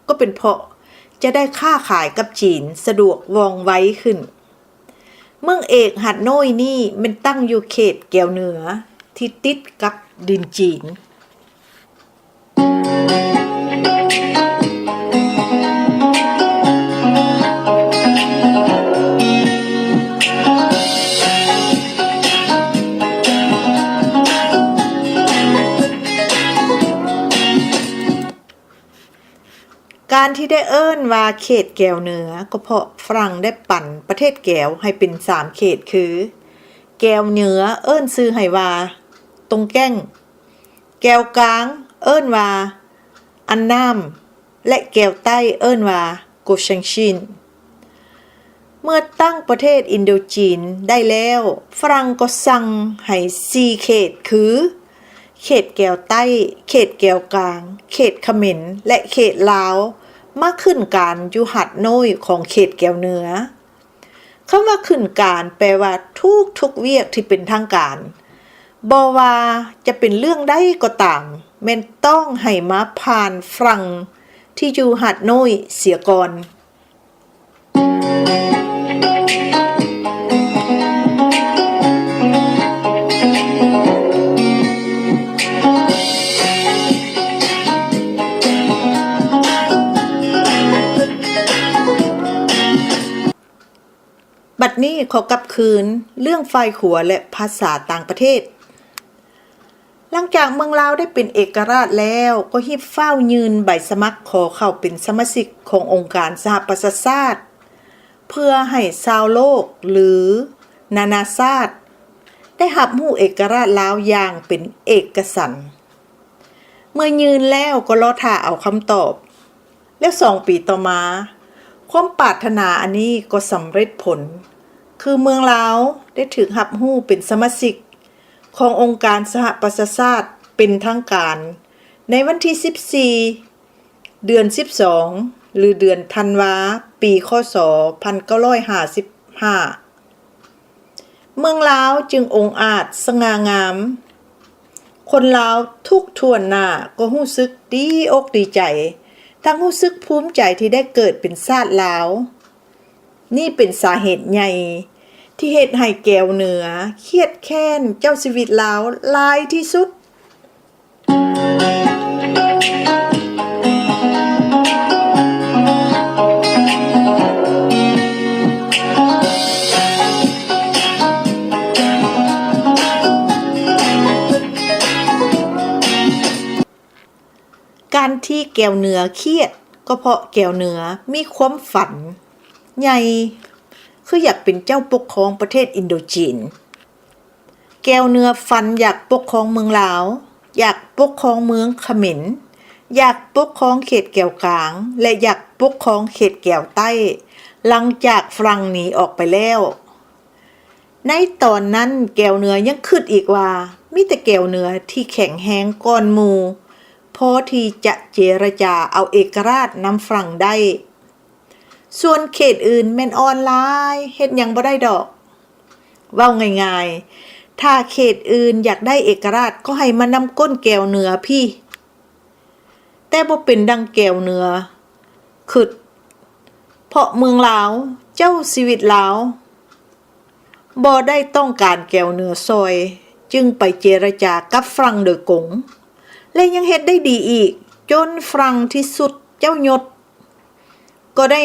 ກໍເປັນເພາະຈະໄດ້ຄ້າຂາຍກັບຈີນສະດວກວ່ອງໄວຂຶ້ນ. ເມືອງເອກຮັດໂນ້ຍນີ້ແມ່ນຕັ້ງຢູ່ເຂດແກວເໜືອທີ່ຕິດກັບດິນຈີນ. ການທີ່ໄດ້ເອີ້ນວ່າເຂດແກວເໜືອ ກໍເພາະຝຣັ່ງໄດ້ປັນປະເທດແກວໃຫ້ເປັນສາມເຂດ ຄື ແກວເໜືອເອີ້ນຊື່ໃຫ້ວ່າ ຕົງແກ້ງ, ແກວກາງເອີ້ນວ່າ ອັນນາມ ແລະ ແກວໃຕ້ເອີ້ນວ່າ ໂກແຊງຊິນ. ເມື່ອຕັ້ງປະເທດອິນໂດຈີນໄດ້ແລ້ວ, ຝຣັ່ງກໍສັ່ງໃຫ້ສີ່ເຂດ ຄື ເຂດແກວໃຕ້, ເຂດແກວກາງ, ເຂດຂະເໝນ ແລະ ເຂດລາວ ມາຂຶ້ນການຢູ່ຮັດໂນ້ຍຂອງເຂດແກວເໜືອ. ຄຳວ່າຂຶ້ນການແປວ່າທຸກໆວຽກທີ່ເປັນທາງການ, ບໍ່ວ່າຈະເປັນເລື່ອງໃດກໍຕາມ, ແມ່ນຕ້ອງໃຫ້ມາຜ່ານຝຣັ່ງທີ່ຢູ່ຮັດໂນ້ຍເສຍກ່ອນ. ບັດນີ້ຂໍກັບຄືນເລື່ອງຝ່າຍຄົວ ແລະ ພາສາຕ່າງປະເທດ. ຫຼັງຈາກເມືອງລາວໄດ້ເປັນເອກະລາດແລ້ວ, ກໍຮີບຟ້າວຍື່ນໃບສະໝັກຂໍເຂົ້າເປັນສະມາຊິກຂອງອົງການສະຫະປະຊາຊາດ, ເພື່ອໃຫ້ຊາວໂລກ ຫຼື ນານາຊາດ ໄດ້ຮັບຮູ້ເອກະລາດລາວຢ່າງເປັນເອກະສັນ. ເມື່ອຍື່ນແລ້ວກໍລໍຖ້າເອົາຄຳຕອບ. ແລະ ສອງປີຕໍ່ມາ, ຄວາມປາດຖະໜາອັນນີ້ກໍສຳເລັດຜົນ, ຄືເມືອງລາວໄດ້ຖືກຮັບຮູ້ເປັນສະມາຊິກຂອງອົງການສະຫະປະຊາຊາດເປັນທາງການ ໃນວັນທີສິບສີ່ ເດືອນສິບສອງ ຫຼື ເດືອນທັນວາ ປີ ຄ.ສ. ພັນເກົ້າຮ້ອຍຫ້າສິບຫ້າ. ເມືອງລາວຈຶ່ງອົງອາດສະຫງ່າງາມ. ຄົນລາວທຸກຖ້ວນໜ້າກໍຮູ້ສຶກດີອົກດີໃຈ, ທັງຮູ້ສຶກພູມໃຈທີ່ໄດ້ເກີດເປັນຊາດລາວ. ນີ້ເປັນສາເຫດໃຫຍ່ທີ່ເຮັດໃຫ້ແກວເໜືອຄຽດແຄ້ນເຈົ້າຊີວິດລາວຫຼາຍທີ່ສຸດ. ການທີ່ແກວເໜືອຄຽດ ກໍເພາະແກວເໜືອມີຄວາມຝັນໃຫຍ່ ຄືຢາກເປັນເຈົ້າປົກຄອງປະເທດອິນໂດຈີນ. ແກວເໜືອຝັນຢາກປົກຄອງເມືອງລາວ, ຢາກປົກຄອງເມືອງຂະເໝນ, ຢາກປົກຄອງເຂດແກວກາງ ແລະ ຢາກປົກຄອງເຂດແກວໃຕ້ ຫຼັງຈາກຝຣັ່ງໜີອອກໄປແລ້ວ. ໃນຕອນນັ້ນແກວເໜືອຍັງຄິດອີກວ່າ ມີແຕ່ແກວເໜືອທີ່ແຂງແຮງກ່ອນໝູ່ ພໍທີ່ຈະເຈລະຈາເອົາເອກະລາດນຳຝຣັ່ງໄດ້. ສ່ວນເຂດອື່ນແມ່ນອ່ອນຫຼາຍ ເຮັດຫຍັງບໍ່ໄດ້ດອກ. ເວົ້າງ່າຍໆ ຖ້າເຂດອື່ນຢາກໄດ້ເອກະລາດ ກໍໃຫ້ມານຳກົ້ນແກວເໜືອພີ້. ແຕ່ບໍ່ເປັນດັ່ງແກວເໜືອຄິດ ເພາະເມືອງລາວ, ເຈົ້າຊີວິດລາວ ບໍ່ໄດ້ຕ້ອງການແກວເໜືອຊ່ອຍ, ຈຶ່ງໄປເຈລະຈາກັບຝຣັ່ງໂດຍກົງ ແລະ ຍັງເຮັດໄດ້ດີອີກ, ຈົນຝຣັ່ງທີ່ສຸດເຈົ້າຍົດ ກໍໄດ້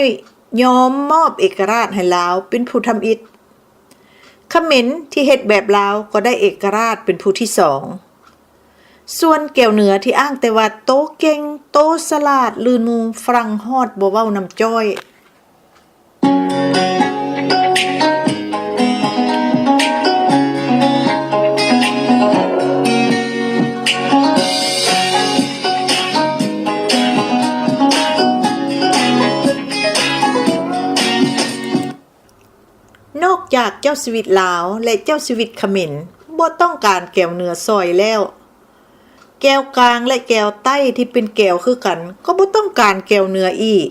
ຍອມມອບເອກະລາດໃຫ້ລາວເປັນຜູ້ທຳອິດ. ຂະເໝນທີ່ເຮັດແບບລາວກໍໄດ້ເອກະລາດເປັນຜູ້ທີສອງ. ສ່ວນແກວເໜືອທີ່ອ້າງແຕ່ວ່າໂຕເກັ່ງ, ໂຕສະຫຼາດລື່ນໝູ່, ຝຣັ່ງຮອດບໍ່ເວົ້ານຳຈ້ອຍ. ນອກຈາກເຈົ້າຊີວິດລາວ ແລະ ເຈົ້າຊີວິດຂະເໝນບໍ່ຕ້ອງການແກວເໜືອຊ່ອຍແລ້ວ, ແກວກາງ ແລະ ແກວໃຕ້ທີ່ເປັນແກວຄືກັນ ກໍບໍ່ຕ້ອງການແກວເໜືອອີກ.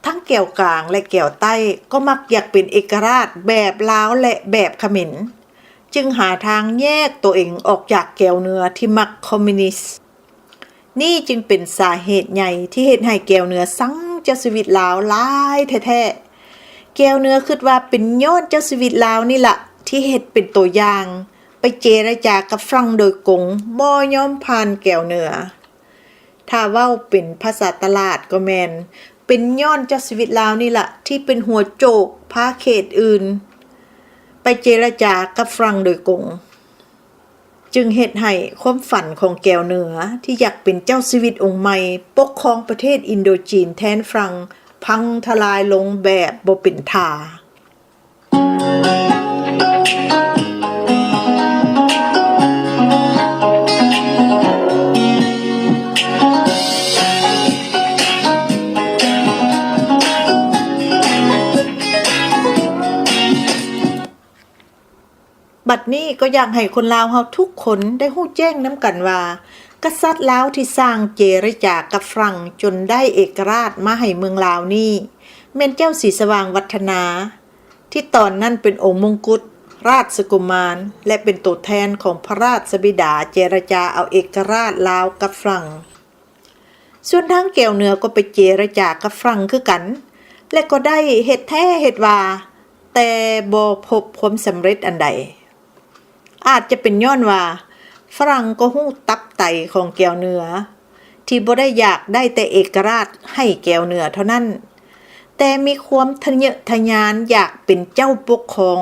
ທັງແກວກາງ ແລະ ແກວໃຕ້ກໍມັກຢາກເປັນເອກະລາດແບບລາວ ແລະ ແບບຂະເໝນ, ຈຶ່ງຫາທາງແຍກໂຕເອງອອກຈາກແກວເໜືອທີ່ມັກຄອມມິວນິດ. ນີ້ຈຶ່ງເປັນສາເຫດໃຫຍ່ທີ່ເຮັດໃຫ້ແກວເໜືອຊັງເຈົ້າຊີວິດລາວຫຼາຍແທ້ໆ. ແກວເໜືອຄິດວ່າເປັນຍ້ອນເຈົ້າຊີວິດລາວນີ້ລະທີ່ເຮັດເປັນໂຕຢ່າງ, ໄປເຈລະຈາກັບຝຣັ່ງໂດຍກົງ, ບໍ່ຍອມຜ່ານແກວເໜືອ. ຖ້າເວົ້າເປັນພາສາຕະຫຼາດກໍແມ່ນ, ເປັນຍ້ອນເຈົ້າຊີວິດລາວນີ້ລະທີ່ເປັນຫົວໂຈກພາເຂດອື່ນໄປເຈລະຈາກັບຝຣັ່ງໂດຍກົງ. ຈຶ່ງເຮັດໃຫ້ຄວາມຝັນຂອງແກວເໜືອທີ່ຢາກເປັນເຈົ້າຊີວິດອົງໃໝ່ປົກຄອງປະເທດອິນໂດຈີນແທນຝຣັ່ງພັງທະລາຍລົງແບບບໍ່ເປັນທ່າ. ບັດນີ້ກໍຢາກໃຫ້ຄົນລາວເຮົາທຸກຄົນໄດ້ຮູ້ແຈ້ງນຳກັນວ່າ ກະສັດລາວທີ່ສ້າງເຈລະຈາກັບຝຣັ່ງຈົນໄດ້ເອກະລາດມາໃຫ້ເມືອງລາວນີ້ ແມ່ນເຈົ້າສີສະຫວ່າງວັດທະນາ ທີ່ຕອນນັ້ນເປັນອົງມົງກຸດລາຊະກຸມານ ແລະ ເປັນໂຕແທນຂອງພະລາຊະບິດາເຈລະຈາເອົາເອກະລາດລາວກັບຝຣັ່ງ. ສ່ວນທາງແກວເໜືອກໍໄປເຈລະຈາກັບຝຣັ່ງຄືກັນ ແລະ ກໍໄດ້ເຮັດແທ້ເຮັດວ່າ, ແຕ່ບໍ່ພົບຄວາມສຳເລັດອັນໃດ. ອາດຈະເປັນຍ້ອນວ່າຝຣັ່ງກໍຮູ້ຕັບໄຕຂອງແກວເໜືອ ທີ່ບໍ່ໄດ້ຢາກໄດ້ແຕ່ເອກະລາດໃຫ້ແກວເໜືອເທົ່ານັ້ນ, ແຕ່ມີຄວາມທະເຍີະທະຍານຢາກເປັນເຈົ້າປົກຄອງ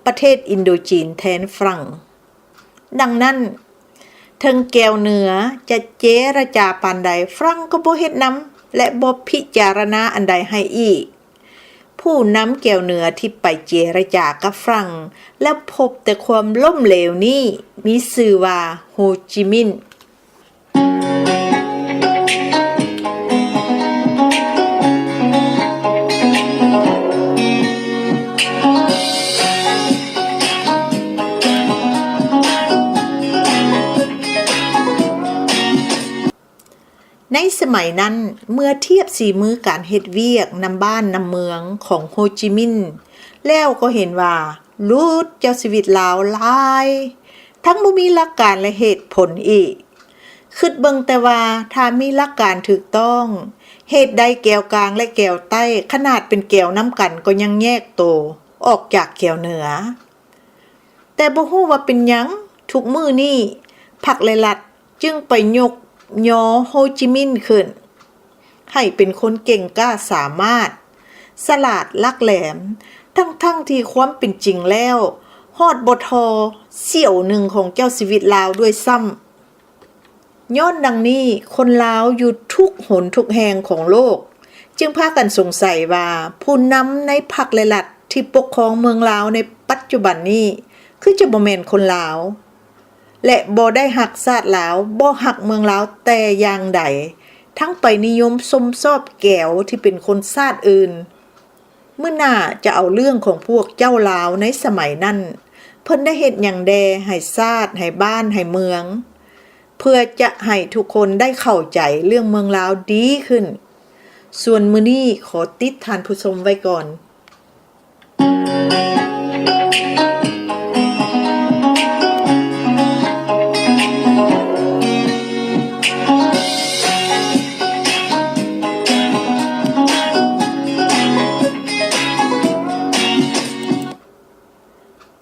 ປະເທດອິນໂດຈີນແທນຝຣັ່ງ. ດັ່ງນັ້ນ, ເຖິງແກວເໜືອຈະເຈລະຈາປານໃດ, ຝຣັ່ງກໍບໍ່ເຮັດນຳ ແລະ ບໍ່ພິຈາລະນາອັນໃດໃຫ້ອີກ. ຜູ້ນຳແກວເໜືອທີ່ໄປເຈລະຈາກັບຝຣັ່ງ ແລ້ວພົບແຕ່ຄວາມລົ້ມເຫຼວນີ້ ມີຊື່ວ່າ ໂຮຈິມິນ. ໃນສະໄໝນັ້ນ, ເມື່ອທຽບສີມືການເຮັດວຽກນຳບ້ານນຳເມືອງຂອງໂຮຈິມິນແລ້ວ, ກໍເຫັນວ່າລຸດເຈົ້າຊີວິດລາວຫຼາຍ, ທັງບໍ່ມີຫຼັກການ ແລະ ເຫດຜົນອີກ. ຄິດເບິ່ງແຕ່ວ່າຖ້າມີຫຼັກການຖືກຕ້ອງ, ເຫດໃດແກວກາງ ແລະ ແກວໃຕ້ ຂະໜາດເປັນແກວນຳກັນ ກໍຍັງແຍກໂຕອອກຈາກແກວເໜືອ? ແຕ່ບໍ່ຮູ້ວ່າເປັນຫຍັງ, ທຸກມື້ນີ້ພັກ ແລະ ລັດ ຈຶ່ງໄປຍົກຍໍໂຮຈິມິນຂຶ້ນ ໃຫ້ເປັນຄົນເກັ່ງກ້າສາມາດ, ສະຫຼາດຫຼັກແຫຼມ, ທັງໆທີ່ຄວາມເປັນຈິງແລ້ວ ຮອດບໍ່ທໍ່ສ່ຽວໜຶ່ງຂອງເຈົ້າຊີວິດລາວດ້ວຍຊ້ຳ. ຍ້ອນດັ່ງນີ້, ຄົນລາວຢູ່ທຸກຫົນທຸກແຫ່ງຂອງໂລກ ຈຶ່ງພາກັນສົງໄສວ່າ ຜູ້ນຳໃນພັກ ແລະ ລັດ ທີ່ປົກຄອງເມືອງລາວໃນປັດຈຸບັນນີ້ ຄືຈະບໍ່ແມ່ນຄົນລາວ ແລະ ບໍ່ໄດ້ຮັກຊາດລາວ, ບໍ່ຮັກເມືອງລາວແຕ່ຢ່າງໃດ, ທັງໄປນິຍົມຊົມຊອບແກວທີ່ເປັນຄົນຊາດອື່ນ. ມື້ໜ້າຈະເອົາເລື່ອງຂອງພວກເຈົ້າລາວໃນສະໄໝນັ້ນ, ເພິ່ນໄດ້ເຮັດຫຍັງແດ່ໃຫ້ຊາດ, ໃຫ້ບ້ານ, ໃຫ້ເມືອງ, ເພື່ອຈະໃຫ້ທຸກຄົນໄດ້ເຂົ້າໃຈເລື່ອງເມືອງລາວດີຂຶ້ນ. ສ່ວນມື້ນີ້ຂໍຕິດທ່ານຜູ້ຊົມໄວ້ກ່ອນ.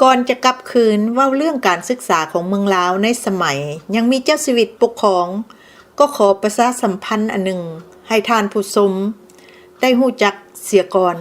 ກ່ອນຈະກັບຄືນເວົ້າເລື່ອງການສຶກສາຂອງເມືອງລາວໃນສະໄໝຍັງມີເຈົ້າຊີວິດປົກຄອງ, ກໍຂໍປະຊາສຳພັນອັນໜຶ່ງໃຫ້ທ່ານຜູ້ຊົມໄດ້ຮູ້ຈັກເສຍກ່ອນ.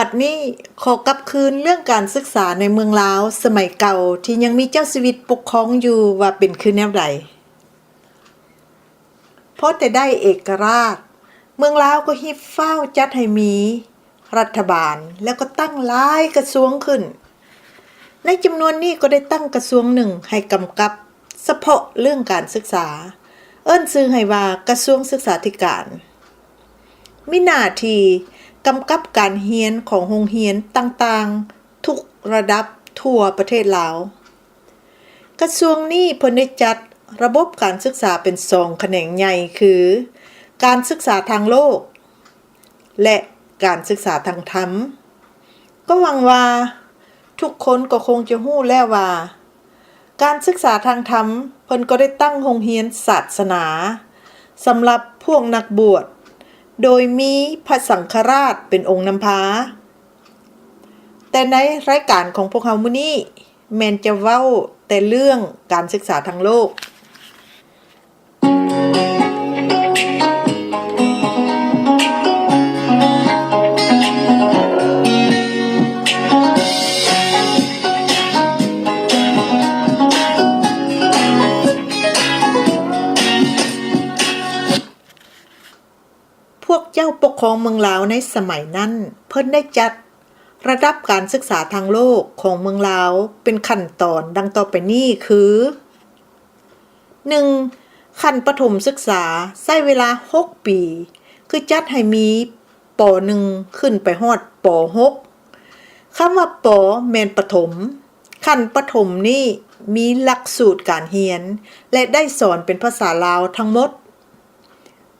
ບັດນີ້ ຂໍກັບຄືນເລື່ອງການສຶກສາໃນເມືອງລາວສະໄໝເກົ່າ ທີ່ຍັງມີເຈົ້າຊີວິດປົກຄອງຢູ່ວ່າເປັນຄືແນວໃດ. ພໍແຕ່ໄດ້ເອກະລາດ, ເມືອງລາວກໍຮີບຟ້າວຈັດໃຫ້ມີລັດຖະບານ ແລ້ວກໍຕັ້ງຫຼາຍກະຊວງຂຶ້ນ. ໃນຈຳນວນນີ້ກໍໄດ້ຕັ້ງກະຊວງໜຶ່ງໃຫ້ກຳກັບສະເພາະເລື່ອງການສຶກສາ, ເອີ້ນຊື່ໃຫ້ວ່າກະຊວງສຶກສາທິການ, ມີໜ້າທີ່ກຳກັບການຮຽນຂອງໂຮງຮຽນຕ່າງໆທຸກລະດັບທົ່ວປະເທດລາວ. ກະຊວງນີ້ເພິ່ນໄດ້ຈັດລະບົບການສຶກສາເປັນສອງຂະແໜງໃຫຍ່ ຄື ການສຶກສາທາງໂລກ ແລະ ການສຶກສາທາງທຳ. ກໍຫວັງວ່າທຸກຄົນກໍຄົງຈະຮູ້ແລ້ວວ່າ ການສຶກສາທາງທຳ ເພິ່ນກໍໄດ້ຕັ້ງໂຮງຮຽນສາສະໜາສຳລັບພວກນັກບວດ ໂດຍມີພະສັງຄະລາດເປັນອົງນຳພາ. ແຕ່ໃນລາຍການຂອງພວກເຮົາມື້ນີ້ ແມ່ນຈະເວົ້າແຕ່ເລື່ອງການສຶກສາທາງໂລກ. ພວກເຈົ້າປົກຄອງເມືອງລາວໃນສະໄໝນັ້ນ ເພິ່ນໄດ້ຈັດລະດັບການສຶກສາທາງໂລກຂອງເມືອງລາວເປັນຂັ້ນຕອນດັ່ງຕໍ່ໄປນີ້ຄື: ໜຶ່ງ, ຂັ້ນປະຖົມສຶກສາໃຊ້ເວລາຫົກປີ ຄືຈັດໃຫ້ມີ ປ.ໜຶ່ງ ຂຶ້ນໄປຮອດ ປ.ຫົກ. ຄຳວ່າ ປ. ແມ່ນປະຖົມ. ຂັ້ນປະຖົມນີ້ມີຫຼັກສູດການຮຽນ ແລະ ໄດ້ສອນເປັນພາສາລາວທັງໝົດ.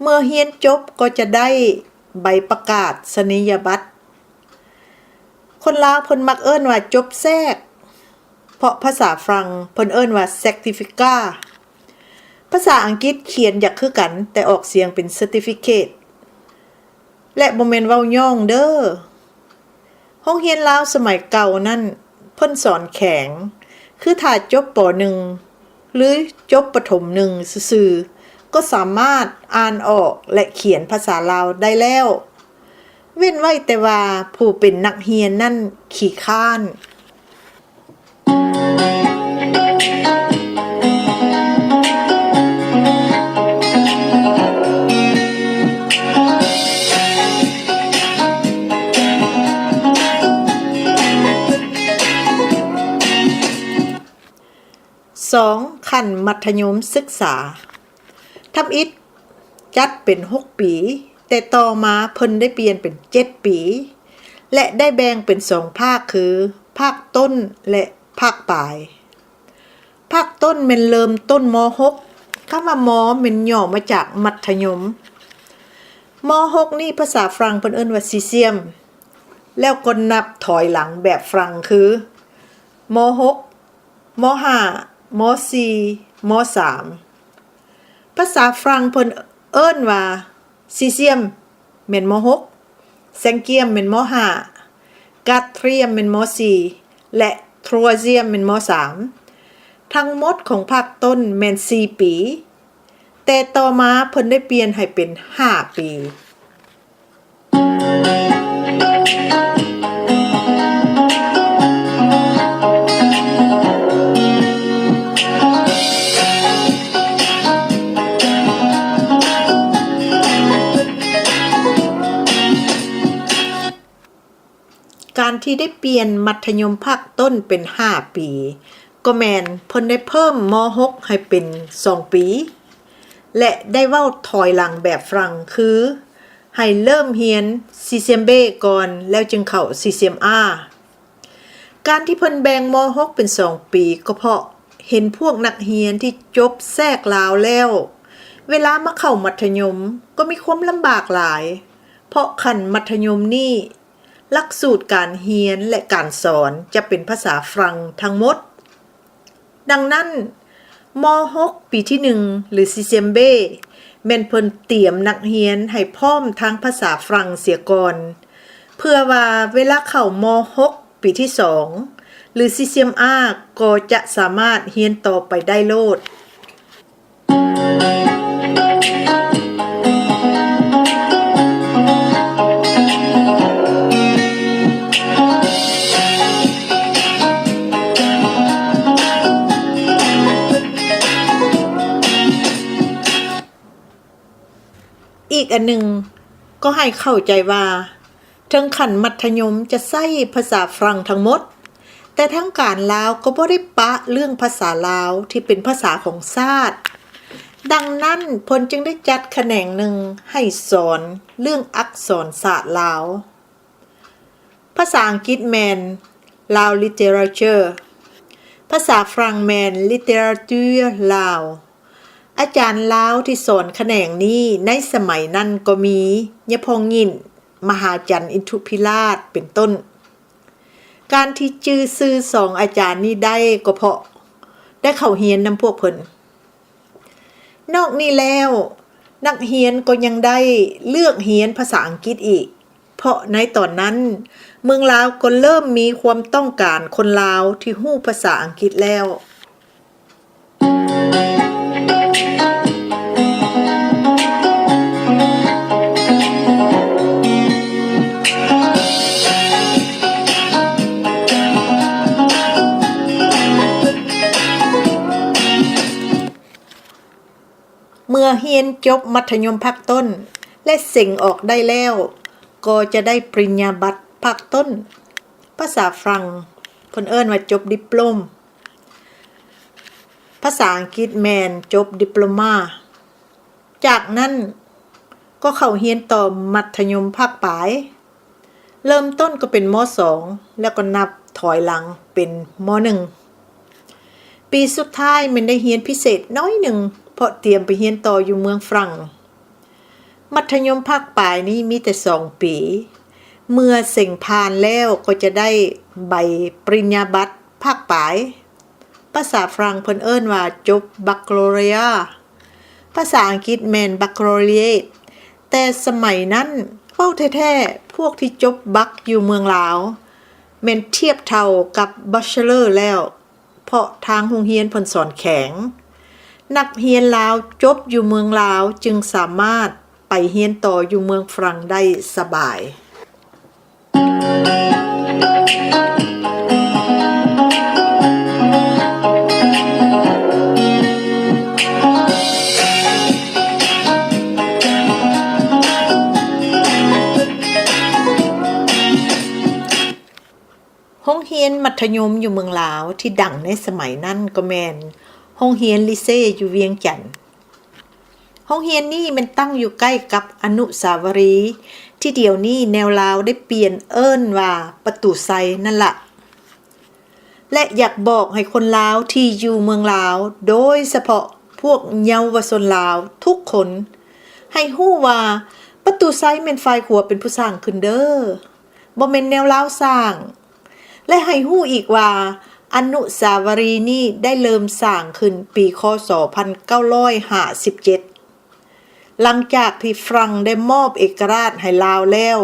ເມື່ອຮຽນຈົບກໍຈະໄດ້ໃບປະກາດສະນີຍະບັດ. ຄົນລາວເພິ່ນມັກເອີ້ນວ່າຈົບແຊກ, ເພາະພາສາຝຣັ່ງເພິ່ນເອີ້ນວ່າ ແຊັກຕິຟິກາ. ພາສາອັງກິດຂຽນຢາກຄືກັນ ແຕ່ອອກສຽງເປັນ ເຊີຕິຟິເຄດ ແລະ ບໍ່ແມ່ນເວົ້າຍ້ອງເດີ້. ໂຮງຮຽນລາວສະໄໝເກົ່ານັ້ນ ເພິ່ນສອນແຂງ, ຄືຖ້າຈົບ ປ.ໜຶ່ງ ຫຼື ຈົບປະຖົມໜຶ່ງຊື່ໆ ກໍສາມາດອ່ານອອກ ແລະ ຂຽນພາສາລາວໄດ້ແລ້ວ, ເວັ້ນໄວ້ແຕ່ວ່າຜູ້ເປັນນັກຮຽນນັ້ນຂີ້ຄ້ານ. ສອງ, ຂັ້ນມັດທະຍົມສຶກສາ. ທຳອິດຈັດເປັນຫົກປີ, ແຕ່ຕໍ່ມາເພິ່ນໄດ້ປ່ຽນເປັນເຈັດປີ ແລະ ໄດ້ແບ່ງເປັນສອງພາກ ຄື ພາກຕົ້ນ ແລະ ພາກປາຍ. ພາກຕົ້ນແມ່ນເລີ່ມຕົ້ນ ມ.ຫົກ. ຄຳວ່າ ມ. ແມ່ນຫຍໍ້ມາຈາກມັດທະຍົມ. ມ.ຫົກ ນີ້ພາສາຝຣັ່ງເພິ່ນເອີ້ນວ່າ ຊີຊຽມ ແລ້ວກໍນັບຖອຍຫຼັງແບບຝຣັ່ງຄື ມ.ຫົກ ມ.ຫ້າ ມ.ສີ່ ມ.ສາມ. ພາສາຝຣັ່ງເພິ່ນເອີ້ນວ່າ ຊີຊຽມ ແມ່ນ ມ.ຫົກ, ແຊງກຽມ ແມ່ນ ມ.ຫ້າ, ກາທຣຽມ ແມ່ນ ມ.ສີ່ ແລະ ທຣວຊຽມ ແມ່ນ ມ.ສາມ. ທັງໝົດຂອງພາກຕົ້ນແມ່ນສີ່ປີ, ແຕ່ຕໍ່ມາເພິ່ນໄດ້ປ່ຽນໃຫ້ເປັນຫ້າປີ. ການທີ່ໄດ້ປ່ຽນມັດທະຍົມພາກຕົ້ນເປັນຫ້າປີ ກໍແມ່ນເພິ່ນໄດ້ເພີ່ມ ມ.ຫົກ ໃຫ້ເປັນສອງປີ ແລະ ໄດ້ເວົ້າຖອຍຫຼັງແບບຝຣັ່ງ ຄື ໃຫ້ເລີ່ມຮຽນຊີຊຽມເບກ່ອນ ແລ້ວຈຶ່ງເຂົ້າຊີຊຽມອາ. ການທີ່ເພິ່ນແບ່ງ ມ.ຫົກ ເປັນສອງປີ ກໍເພາະເຫັນພວກນັກຮຽນທີ່ຈົບແຊກລາວແລ້ວ ເວລາມາເຂົ້າມັດທະຍົມກໍມີຄວາມລຳບາກຫຼາຍ, ເພາະຂັ້ນມັດທະຍົມນີ້ ຫຼັກສູດການຮຽນ ແລະ ການສອນຈະເປັນພາສາຝຣັ່ງທັງໝົດ. ດັ່ງນັ້ນ ມ.ຫົກ ປີທີໜຶ່ງ ຫຼື ຊີຊຽມເບ ແມ່ນເພິ່ນຕຽມນັກຮຽນໃຫ້ພ້ອມທາງພາສາຝຣັ່ງເສຍກ່ອນ ເພື່ອວ່າເວລາເຂົ້າ ມ.ຫົກ ປີທີສອງ ຫຼື ຊີຊຽມອາ ກໍຈະສາມາດຮຽນຕໍ່ໄປໄດ້ໂລດ. ອີກອັນໜຶ່ງ ກໍໃຫ້ເຂົ້າໃຈວ່າ ເຖິງຂັ້ນມັດທະຍົມຈະໃຊ້ພາສາຝຣັ່ງທັງໝົດ, ແຕ່ທາງການລາວກໍບໍ່ໄດ້ປະເລື່ອງພາສາລາວທີ່ເປັນພາສາຂອງຊາດ. ດັ່ງນັ້ນ ເພິ່ນຈຶ່ງໄດ້ຈັດຂະແໜງໜຶ່ງໃຫ້ສອນເລື່ອງອັກສອນສາດລາວ. ພາສາອັງກິດແມ່ນ Lao Literature, ພາສາຝຣັ່ງແມ່ນ Littérature Lao. ອາຈານລາວທີ່ສອນຂະແໜງນີ້ໃນສະໄໝນັ້ນກໍມີ ຍາພອງຍິນ, ມະຫາຈັນອິນທຸພິລາດ ເປັນຕົ້ນ. ການທີ່ຈື່ຊື່ສອງອາຈານນີ້ໄດ້ກໍເພາະໄດ້ເຂົ້າຮຽນນຳພວກເພິ່ນ. ນອກນີ້ແລ້ວ, ນັກຮຽນກໍຍັງໄດ້ເລືອກຮຽນພາສາອັງກິດອີກ, ເພາະໃນຕອນນັ້ນເມືອງລາວກໍເລີ່ມມີຄວາມຕ້ອງການຄົນລາວທີ່ຮູ້ພາສາອັງກິດແລ້ວ. ເມື່ອຮຽນຈົບມັດທະຍົມພາກຕົ້ນ ແລະ ເສັງອອກໄດ້ແລ້ວ, ກໍຈະໄດ້ປະລິນຍາບັດພາກຕົ້ນ. ພາສາຝຣັ່ງເພິ່ນເອີ້ນວ່າຈົບດິບໂປຣມ, ພາສາອັງກິດແມ່ນຈົບດິບໂປຣມາ. ຈາກນັ້ນກໍເຂົ້າຮຽນຕໍ່ມັດທະຍົມພາກປາຍ. ເລີ່ມຕົ້ນກໍເປັນ ມໍສອງ ແລ້ວກໍນັບຖອຍຫຼັງເປັນ ມໍໜຶ່ງ. ປີສຸດທ້າຍແມ່ນໄດ້ຮຽນພິເສດໜ້ອຍໜຶ່ງ ເພາະຕຽມໄປຮຽນຕໍ່ຢູ່ເມືອງຝຣັ່ງ. ມັດທະຍົມພາກປາຍນີ້ມີແຕ່ສອງປີ. ເມື່ອເສັງຜ່ານແລ້ວກໍຈະໄດ້ໃບປະລິນຍາບັດພາກປາຍ. ພາສາຝຣັ່ງເພິ່ນເອີ້ນວ່າຈົບບັກໂລເຣຍ, ພາສາອັງກິດແມ່ນບັກໂລເຣຍດ. ແຕ່ສະໄໝນັ້ນ ເວົ້າແທ້ໆ ພວກທີ່ຈົບບັກຢູ່ເມືອງລາວ ແມ່ນທຽບເທົ່າກັບບັດເຊີເລີແລ້ວ, ເພາະທາງໂຮງຮຽນເພິ່ນສອນແຂງ. ນັກຮຽນລາວຈົບຢູ່ເມືອງລາວຈຶ່ງສາມາດໄປຮຽນຕໍ່ຢູ່ເມືອງຝຣັ່ງໄດ້ສະບາຍ. ໂຮງຮຽນມັດທະຍົມຢູ່ເມືອງລາວທີ່ດັງໃນສະໄໝນັ້ນກໍແມ່ນໂຮງຮຽນລີເຊຢູ່ວຽງຈັນ. ໂຮງຮຽນນີ້ແມ່ນຕັ້ງຢູ່ໃກ້ກັບອະນຸສາວະລີທີ່ດຽວນີ້ແນວລາວໄດ້ປ່ຽນເອີ້ນວ່າປະຕູໄຊນັ້ນລະ ແລະ ຢາກບອກໃຫ້ຄົນລາວທີ່ຢູ່ເມືອງລາວ, ໂດຍສະເພາະພວກເຍົາວະຊົນລາວທຸກຄົນ ໃຫ້ຮູ້ວ່າປະຕູໄຊແມ່ນຝ່າຍຂົວເປັນຜູ້ສ້າງຂຶ້ນເດີ້, ບໍ່ແມ່ນແນວລາວສ້າງ. ແລະ ໃຫ້ຮູ້ອີກວ່າ ອະນຸສາວະລີນີ້ໄດ້ເລີ່ມສ້າງຂຶ້ນປີ ຄ.ສ. ພັນເກົ້າຮ້ອຍຫ້າສິບເຈັດ ຫຼັງຈາກທີ່ຝຣັ່ງໄດ້ມອບເອກະລາດໃຫ້ລາວແລ້ວ.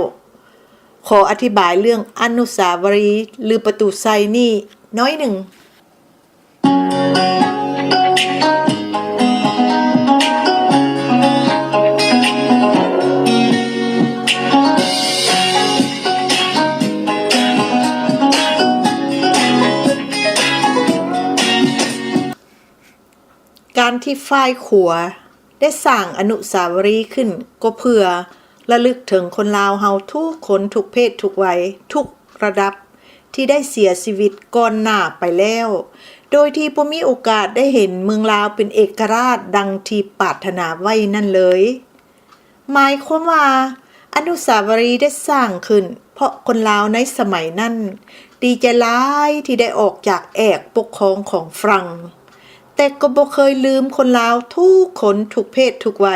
ຂໍອະທິບາຍເລື່ອງອະນຸສາວະລີ ຫຼື ປະຕູໄຊນີ້ໜ້ອຍໜຶ່ງ. ການທີ່ຝ່າຍຂົວໄດ້ສ້າງອະນຸສາວະລີຂຶ້ນ ກໍເພື່ອລະລຶກເຖິງຄົນລາວເຮົາທຸກຄົນ, ທຸກເພດ, ທຸກໄວ, ທຸກ ລະດັບທີ່ໄດ້ເສຍຊີວິດກ່ອນໜ້າໄປແລ້ວ, ໂດຍທີ່ບໍ່ມີໂອກາດໄດ້ເຫັນເມືອງລາວເປັນເອກະລາດດັ່ງທີ່ປາດຖະໜາໄວ້ນັ້ນເລີຍ. ໝາຍຄວາມວ່າ ອະນຸສາວະລີໄດ້ສ້າງຂຶ້ນ ເພາະຄົນລາວໃນສະໄໝນັ້ນດີໃຈຫຼາຍທີ່ໄດ້ອອກຈາກແອກປົກຄອງຂອງຝຣັ່ງ, ແຕ່ກໍບໍ່ເຄີຍລືມຄົນລາວທຸກຄົນ, ທຸກເພດ, ທຸກໄວ,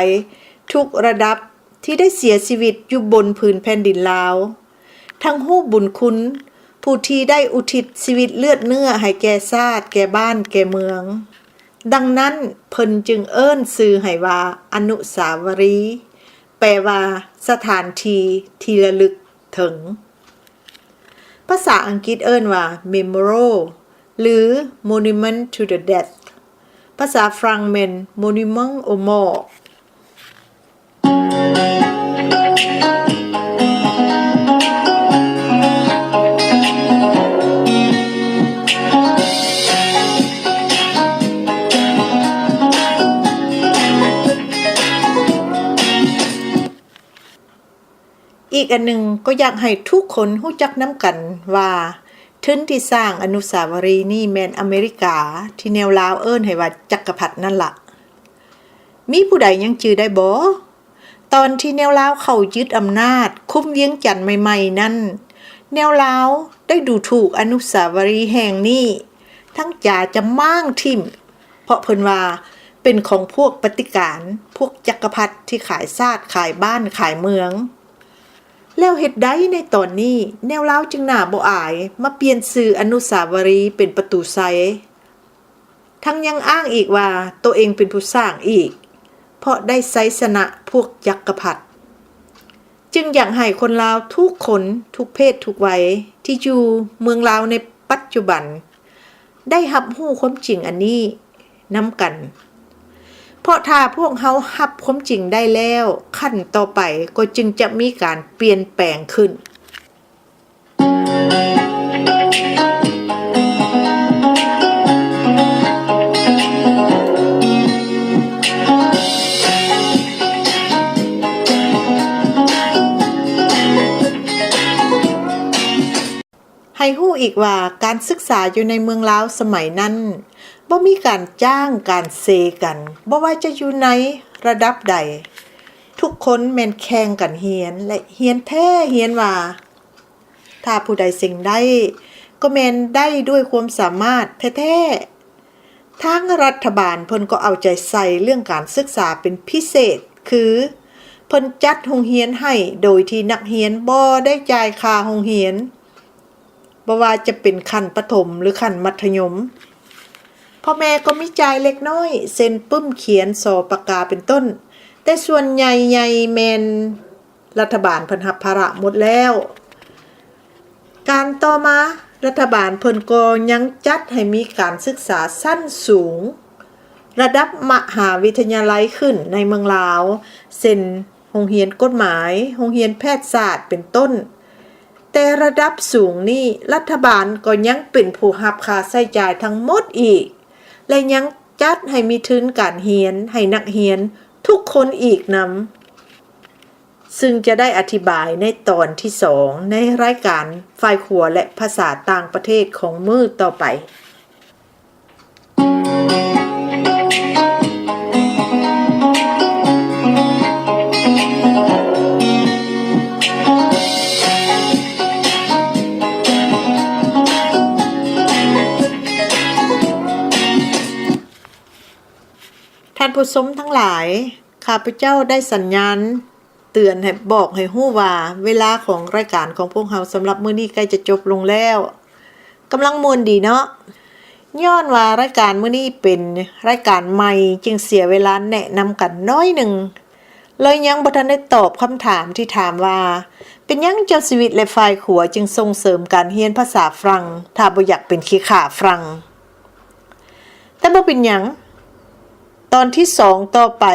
ທຸກລະດັບ ທີ່ໄດ້ເສຍຊີວິດຢູ່ບົນຜືນແຜ່ນດິນລາວ, ທັງຮູ້ບຸນຄຸນຜູ້ທີ່ໄດ້ອຸທິດຊີວິດເລືອດເນື້ອໃຫ້ແກ່ຊາດ, ແກ່ບ້ານ, ແກ່ເມືອງ. ດັ່ງນັ້ນ, ເພິ່ນຈຶ່ງເອີ້ນຊື່ໃຫ້ວ່າ ອະນຸສາວະລີ, ແປວ່າ ສະຖານທີ່ທີ່ລະລຶກເຖິງ. ພາສາອັງກິດເອີ້ນວ່າ Memorial ຫຼື Monument to the Dead. ພາສາຝຣັ່ງແມ່ນ Monument aux Morts. ອີກອັນໜຶ່ງກໍຢາກໃຫ້ທຸກຄົນຮູ້ຈັກນຳກັນວ່າ ທຶນທີ່ສ້າງອະນຸສາວະລີນີ້ແມ່ນອາເມລິກາ, ທີ່ແນວລາວເອີ້ນໃຫ້ວ່າຈັກກະພັດນັ້ນລະ. ມີຜູ້ໃດຍັງຈື່ໄດ້ບໍ່? ຕອນທີ່ແນວລາວເຂົ້າຍຶດອຳນາດ, ຄຸມວຽງຈັນໃໝ່ໆນັ້ນ, ແນວລາວໄດ້ດູຖູກອະນຸສາວະລີແຫ່ງນີ້ ທັງຈາຈະມ້າງຖິ້ມ, ເພາະເພິ່ນວ່າເປັນຂອງພວກປະຕິການ, ພວກຈັກກະພັດທີ່ຂາຍຊາດ, ຂາຍບ້ານ, ຂາຍເມືອງ. ແລ້ວເຮັດໃດໃນຕອນນີ້ ແນວລາວຈຶ່ງໜ້າບໍ່ອາຍມາປ່ຽນຊື່ອະນຸສາວະຣີເປັນປະຕູໄຊ? ທັງຍັງອ້າງອີກວ່າໂຕເອງເປັນຜູ້ສ້າງອີກ ເພາະໄດ້ໄຊຊະນະພວກຈັກກະພັດ. ຈຶ່ງຢາກໃຫ້ຄົນລາວທຸກຄົນ ທຸກເພດທຸກໄວ ທີ່ຢູ່ເມືອງລາວໃນປັດຈຸບັນ ໄດ້ຮັບຮູ້ຄວາມຈິງອັນນີ້ນຳກັນ. ເພາະຖ້າພວກເຮົາຮັບຄວາມຈິງໄດ້ແລ້ວ, ຂັ້ນຕໍ່ໄປກໍຈຶ່ງຈະມີການປ່ຽນແປງຂຶ້ນ. ໃຫ້ຮູ້ອີກວ່າ ການສຶກສາຢູ່ໃນເມືອງລາວສະໄໝນັ້ນ ບໍ່ມີການຈ້າງການເຊກັນ, ບໍ່ວ່າຈະຢູ່ໃນລະດັບໃດ, ທຸກຄົນແມ່ນແຂ່ງກັນຮຽນ ແລະ ຮຽນແທ້ຮຽນວ່າ. ຖ້າຜູ້ໃດເສັງໄດ້ ກໍແມ່ນໄດ້ດ້ວຍຄວາມສາມາດແທ້ໆ. ທາງລັດຖະບານເພິ່ນກໍເອົາໃຈໃສ່ເລື່ອງການສຶກສາເປັນພິເສດ, ຄື ເພິ່ນຈັດໂຮງຮຽນໃຫ້ໂດຍທີ່ນັກຮຽນບໍ່ໄດ້ຈ່າຍຄ່າໂຮງຮຽນ, ບໍ່ວ່າຈະເປັນຂັ້ນປະຖົມ ຫຼື ຂັ້ນມັດທະຍົມ. ພໍ່ແມ່ກໍມີຈ່າຍເລັກນ້ອຍ ເຊັ່ນ ປຶ້ມຂຽນ ສໍປາກກາ ເປັນຕົ້ນ, ແຕ່ສ່ວນໃຫຍ່ໆແມ່ນ ລັດຖະບານເພິ່ນຮັບພາລະໝົດແລ້ວ. ການຕໍ່ມາ ລັດຖະບານເພິ່ນກໍຍັງຈັດໃຫ້ມີການສຶກສາຊັ້ນສູງ ລະດັບມະຫາວິທະຍາໄລຂຶ້ນໃນເມືອງລາວ, ເຊັ່ນ ໂຮງຮຽນກົດໝາຍ, ໂຮງຮຽນແພດສາດ ເປັນຕົ້ນ. ແຕ່ລະດັບສູງນີ້ ລັດຖະບານກໍຍັງເປັນຜູ້ຮັບຄ່າໃຊ້ຈ່າຍທັງໝົດອີກ ແລະ ຍັງຈັດໃຫ້ມີທຶນການຮຽນໃຫ້ນັກຮຽນທຸກຄົນອີກນຳ. ຊຶ່ງຈະໄດ້ອະທິບາຍໃນຕອນທີສອງ ໃນລາຍການຝ່າຍຂົວ ແລະ ພາສາຕ່າງປະເທດຂອງມື້ຕໍ່ໄປ. ທ່ານຜູ້ຊົມທັງຫຼາຍ, ຂ້າພະເຈົ້າໄດ້ສັນຍານເຕືອນໃຫ້ ບອກໃຫ້ຮູ້ວ່າ ເວລາຂອງລາຍການຂອງພວກເຮົາສຳລັບມື້ນີ້ໃກ້ຈະຈົບລົງແລ້ວ. ກຳລັງມ່ວນດີເນາະ. ຍ້ອນວ່າລາຍການມື້ນີ້ເປັນລາຍການໃໝ່, ຈຶ່ງເສຍເວລາແນະນຳກັນໜ້ອຍໜຶ່ງ, ເລີຍຍັງບໍ່ທັນໄດ້ຕອບຄຳຖາມທີ່ຖາມວ່າ ເປັນຫຍັງເຈົ້າຊີວິດ ແລະ ຝ່າຍຂົວຈຶ່ງສົ່ງເສີມການຮຽນພາສາຝຣັ່ງ ຖ້າບໍ່ຢາກເປັນຂີ້ຂ້າຝຣັ່ງ? ແຕ່ບໍ່ເປັນຫຍັງ, ຕອນທີສອງຕໍ່ໄປ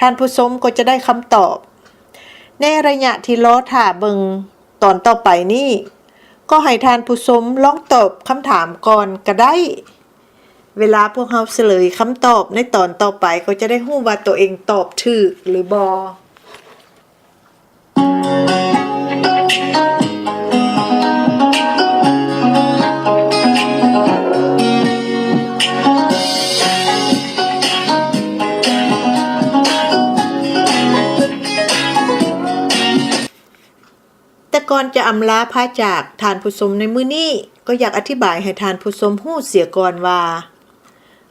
ທ່ານຜູ້ຊົມກໍຈະໄດ້ຄຳຕອບ. ໃນໄລຍະທີ່ລໍຖ້າເບິ່ງຕອນຕໍ່ໄປນີ້, ກໍໃຫ້ທ່ານຜູ້ຊົມລອງຕອບຄຳຖາມກ່ອນກະໄດ້. ເວລາພວກເຮົາສະເຫຼີຍຄຳຕອບໃນຕອນຕໍ່ໄປ, ກໍຈະໄດ້ຮູ້ວ່າໂຕເອງຕອບຖືກຫຼືບໍ່. ແຕ່ກ່ອນຈະອຳລາພາຈາກທ່ານຜູ້ຊົມໃນມື້ນີ້, ກໍຢາກອະທິບາຍໃຫ້ທ່ານຜູ້ຊົມຮູ້ເສຍກ່ອນວ່າ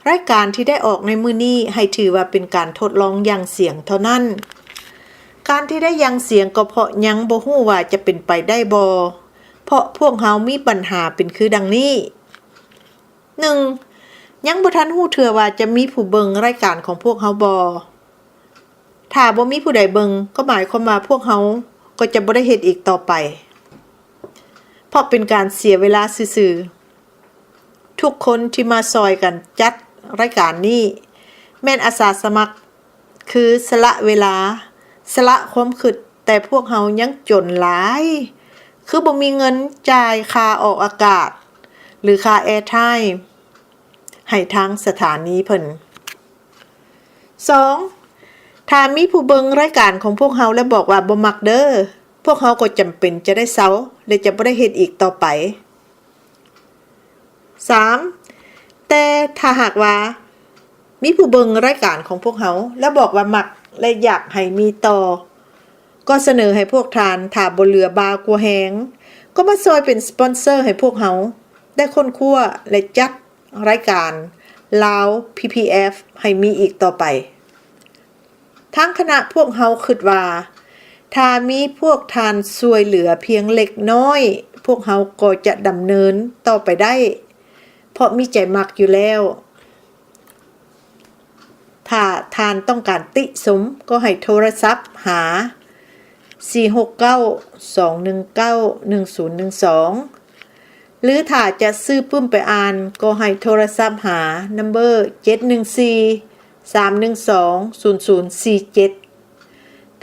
ລາຍການທີ່ໄດ້ອອກໃນມື້ນີ້ໃຫ້ຖືວ່າເປັນການທົດລອງຢ່າງສຽງເທົ່ານັ້ນ. ການທີ່ໄດ້ຢ່າງສຽງກໍເພາະຍັງບໍ່ຮູ້ວ່າຈະເປັນໄປໄດ້ບໍ່, ເພາະພວກເຮົາມີບັນຫາເປັນຄືດັ່ງນີ້. ໜຶ່ງ, ຍັງບໍ່ທັນຮູ້ເທື່ອວ່າຈະມີຜູ້ເບິ່ງລາຍການຂອງພວກເຮົາບໍ່. ຖ້າບໍ່ມີຜູ້ໃດເບິ່ງ, ກໍໝາຍຄວາມວ່າພວກເຮົາກໍຈະບໍ່ໄດ້ເຮັດອີກຕໍ່ໄປ, ເພາະເປັນການເສຍເວລາຊື່ໆ. ທຸກຄົນທີ່ມາຊ່ອຍກັນຈັດລາຍການນີ້ ແມ່ນອາສາສະໝັກ, ຄືສະຫຼະເວລາ, ສະຫຼະຄວາມຄິດ, ແຕ່ພວກເຮົາຍັງຈົນຫຼາຍ, ຄືບໍ່ມີເງິນຈ່າຍຄ່າອອກອາກາດ ຫຼື ຄ່າແອທາມ ໃຫ້ທາງສະຖານີເພິ່ນ. ສອງ, ຖ້າມີຜູ້ເບິ່ງລາຍການຂອງພວກເຮົາແລ້ວບອກວ່າບໍ່ມັກເດີ, ພວກເຮົາກໍຈຳເປັນຈະໄດ້ເຊົາ ແລະ ຈະບໍ່ໄດ້ເຮັດອີກຕໍ່ໄປ. ສາມ, ແຕ່ຖ້າຫາກວ່າມີຜູ້ເບິ່ງລາຍການຂອງພວກເຮົາ ແລ້ວບອກວ່າມັກ ແລະ ຢາກໃຫ້ມີຕໍ່, ກໍສະເໜີໃຫ້ພວກທ່ານ, ຖ້າບໍ່ເຫຼືອບ່າກວ່າແຮງ, ກໍມາຊ່ອຍເປັນສະປອນເຊີໃຫ້ພວກເຮົາໄດ້ຄົ້ນຄວ້າ ແລະ ຈັດ ລາຍການລາວ ພີພີເອັຟ ໃຫ້ມີອີກຕໍ່ໄປ. ທາງຄະນະພວກເຮົາຄິດວ່າ ຖ້າມີພວກທ່ານຊ່ວຍເຫຼືອພຽງເລັກນ້ອຍ, ພວກເຮົາກໍຈະດຳເນີນຕໍ່ໄປໄດ້, ເພາະມີໃຈມັກຢູ່ແລ້ວ. ຖ້າທ່ານຕ້ອງການຕິຊົມ, ກໍໃຫ້ໂທລະສັບຫາ ສີ່ຫົກເກົ້າ ສອງໜຶ່ງເກົ້າ ໜຶ່ງສູນໜຶ່ງສອງ ຫຼື ຖ້າຈະຊື້ປຶ້ມໄປອ່ານ, ກໍໃຫ້ໂທລະສັບຫານຳເບີ ເຈັດໜຶ່ງສີ່ ສາມໜຶ່ງສອງ ສູນສູນສີ່ເຈັດ.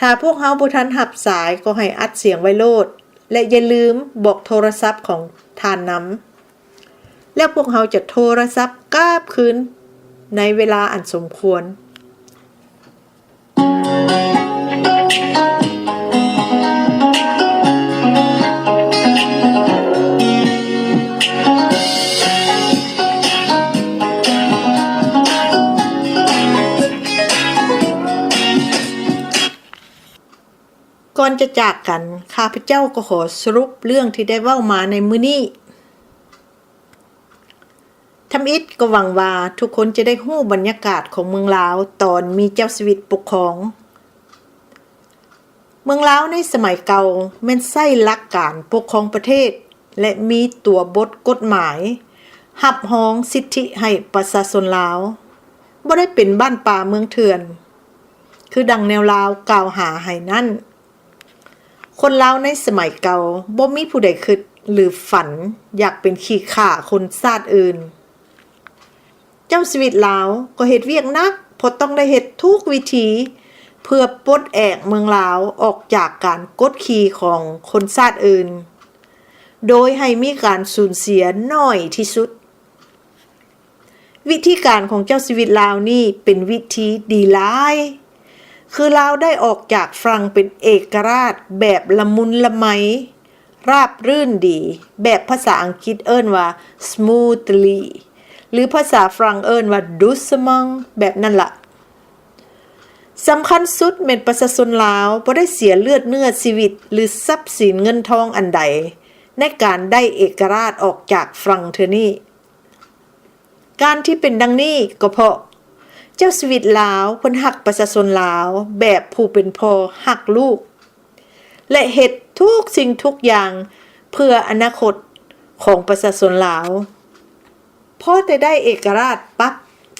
ຖ້າພວກເຮົາບໍ່ທັນຮັບສາຍ, ກໍໃຫ້ອັດສຽງໄວ້ໂລດ ແລະ ຢ່າລືມບອກໂທລະສັບຂອງທ່ານນຳ. ແລ້ວພວກເຮົາຈະໂທລະສັບກັບຄືນໃນເວລາອັນສົມຄວນ. ກ່ອນຈະຈາກກັນ, ຂ້າພະເຈົ້າກໍຂໍສະຫຼຸບເລື່ອງທີ່ໄດ້ເວົ້າມາໃນມື້ນີ້. ທຳອິດກໍຫວັງວ່າທຸກຄົນຈະໄດ້ຮູ້ບັນຍາກາດຂອງເມືອງລາວຕອນມີເຈົ້າຊີວິດປົກຄອງ. ເມືອງລາວໃນສະໄໝເກົ່າແມ່ນໃຊ້ຫຼັກການປົກຄອງປະເທດ ແລະ ມີຕົວບົດກົດໝາຍຮັບຮອງສິດທິໃຫ້ປະຊາຊົນລາວ, ບໍ່ໄດ້ເປັນບ້ານປ່າເມືອງເຖື່ອນ ຄືດັ່ງແນວລາວກ່າວຫາໃຫ້ນັ້ນ. ຄົນລາວໃນສະໄໝເກົ່າບໍ່ມີຜູ້ໃດຄິດ ຫຼື ຝັນຢາກເປັນຂີ້ຂ້າຄົນຊາດອື່ນ. ເຈົ້າຊີວິດລາວກໍເຮັດວຽກໜັກ ເພາະຕ້ອງໄດ້ເຮັດທຸກວິທີເພື່ອປົດແອກເມືອງລາວອອກຈາກການກົດຂີ່ຂອງຄົນຊາດອື່ນ ໂດຍໃຫ້ມີການສູນເສຍໜ້ອຍທີ່ສຸດ. ວິທີການຂອງເຈົ້າຊີວິດລາວນີ້ເປັນວິທີດີຫຼາຍ, ຄືລາວໄດ້ອອກຈາກຝຣັ່ງເປັນເອກະລາດແບບລະມຸນລະໄມ, ລາບລື່ນດີ, ແບບພາສາອັງກິດເອີ້ນວ່າ smoothly ຫຼື ພາສາຝຣັ່ງເອີ້ນວ່າ doucement ແບບນັ້ນລະ. ສຳຄັນສຸດແມ່ນປະຊາຊົນລາວບໍ່ໄດ້ເສຍເລືອດເນື້ອຊີວິດ ຫຼື ຊັບສິນເງິນທອງອັນໃດ ໃນການໄດ້ເອກະລາດອອກຈາກຝຣັ່ງເທື່ອນີ້. ການທີ່ເປັນດັ່ງນີ້ກໍເພາະເຈົ້າຊີວິດລາວເພິ່ນຮັກປະຊາຊົນລາວແບບຜູ້ເປັນພໍ່ຮັກລູກ ແລະ ເຮັດທຸກສິ່ງທຸກຢ່າງເພື່ອອະນາຄົດຂອງປະຊາຊົນລາວ. ພໍແຕ່ໄດ້ເອກະລາດປັບ,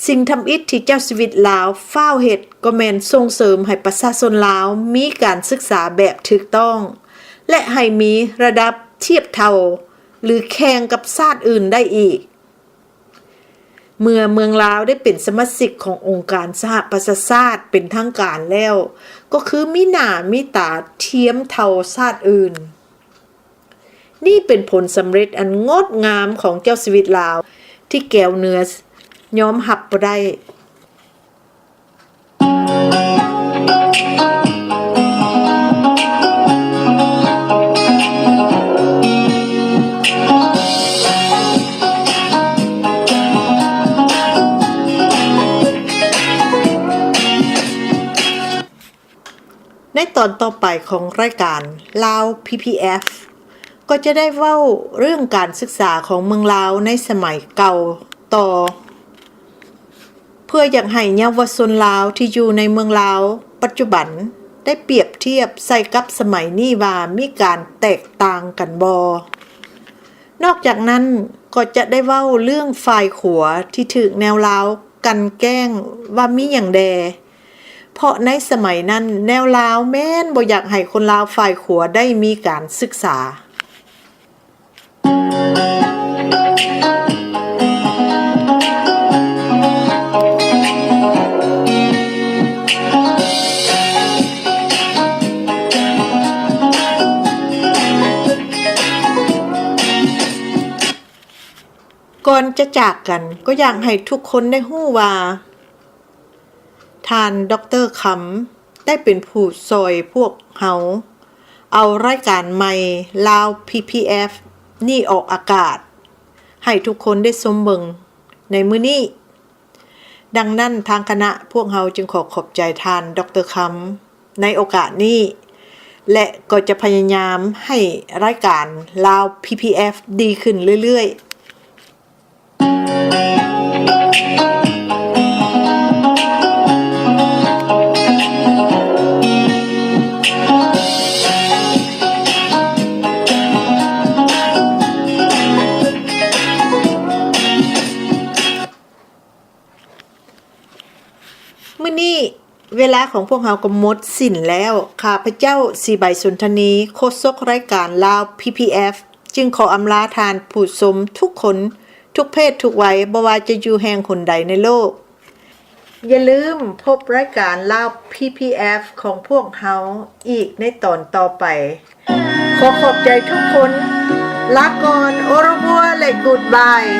ສິ່ງທຳອິດທີ່ເຈົ້າຊີວິດລາວຟ້າວເຮັດກໍແມ່ນສົ່ງເສີມໃຫ້ປະຊາຊົນລາວມີການສຶກສາແບບຖືກຕ້ອງ ແລະ ໃຫ້ມີລະດັບທຽບເທົ່າ ຫຼື ແຂ່ງກັບຊາດອື່ນໄດ້ອີກ. ເມື່ອເມືອງລາວໄດ້ເປັນສະມາຊິກຂອງອົງການສະຫະປະຊາຊາດເປັນທາງການແລ້ວ, ກໍຄືມີໜ້າມີຕາທຽມເທົ່າຊາດອື່ນ. ນີ້ເປັນຜົນສຳເລັດອັນງົດງາມຂອງເຈົ້າຊີວິດລາວ ທີ່ແກວເໜືອຍອມຮັບບໍ່ໄດ້. ໃນຕອນຕໍ່ໄປຂອງລາຍການ Lao P P F ກໍຈະໄດ້ເວົ້າເລື່ອງການສຶກສາຂອງເມືອງລາວໃນສະໄໝເກົ່າຕໍ່ ເພື່ອຢາກໃຫ້ເຍົາວະຊົນລາວທີ່ຢູ່ໃນເມືອງລາວປັດຈຸບັນໄດ້ປຽບທຽບໃສ່ກັບສະໄໝນີ້ວ່າມີການແຕກຕ່າງກັນບໍ່. ນອກຈາກນັ້ນກໍຈະໄດ້ເວົ້າເລື່ອງຝ່າຍຂວາທີ່ຖືກແນວລາວກັ່ນແກ້ງວ່າມີຫຍັງແດ່. ເພາະໃນສະໄໝນັ້ນ ແນວລາວແມ່ນບໍ່ຢາກໃຫ້ຄົນລາວຝ່າຍຂວາໄດ້ມີການສຶກສາ. ກ່ອນຈະຈາກກັນ ກໍຢາກໃຫ້ທຸກຄົນໄດ້ຮູ້ວ່າ ທ່ານ ດຣ ຄຳ ໄດ້ເປັນຜູ້ຊ່ອຍພວກເຮົາເອົາລາຍການໃໝ່ Lao P P F ນີ້ອອກອາກາດ ໃຫ້ທຸກຄົນໄດ້ຊົມເບິ່ງໃນມື້ນີ້. ດັ່ງນັ້ນ ທາງຄະນະພວກເຮົາຈຶ່ງຂໍຂອບໃຈທ່ານ ດຣ ຄຳ ໃນໂອກາດນີ້ ແລະ ກໍຈະພະຍາຍາມໃຫ້ລາຍການ Lao P P F ດີຂຶ້ນເລື້ອຍໆ. ເວລາຂອງພວກເຮົາກໍໝົດສິ້ນແລ້ວ. ຂ້າພະເຈົ້າ ສີໃບ ສົນທະນີ ໂຄສົກລາຍການລາວ PPF ຈຶ່ງຂໍອຳລາທ່ານຜູ້ຊົມທຸກຄົນ ທຸກເພດທຸກໄວ ບໍ່ວ່າຈະຢູ່ແຫ່ງຫົນໃດໃນໂລກ. ຢ່າລືມພົບລາຍການລາວ PPF ຂອງພວກເຮົາອີກໃນຕອນຕໍ່ໄປ. ຂໍຂອບໃຈທຸກຄົນ. ລາກ່ອນ. Au revoir ແລະ Goodbye.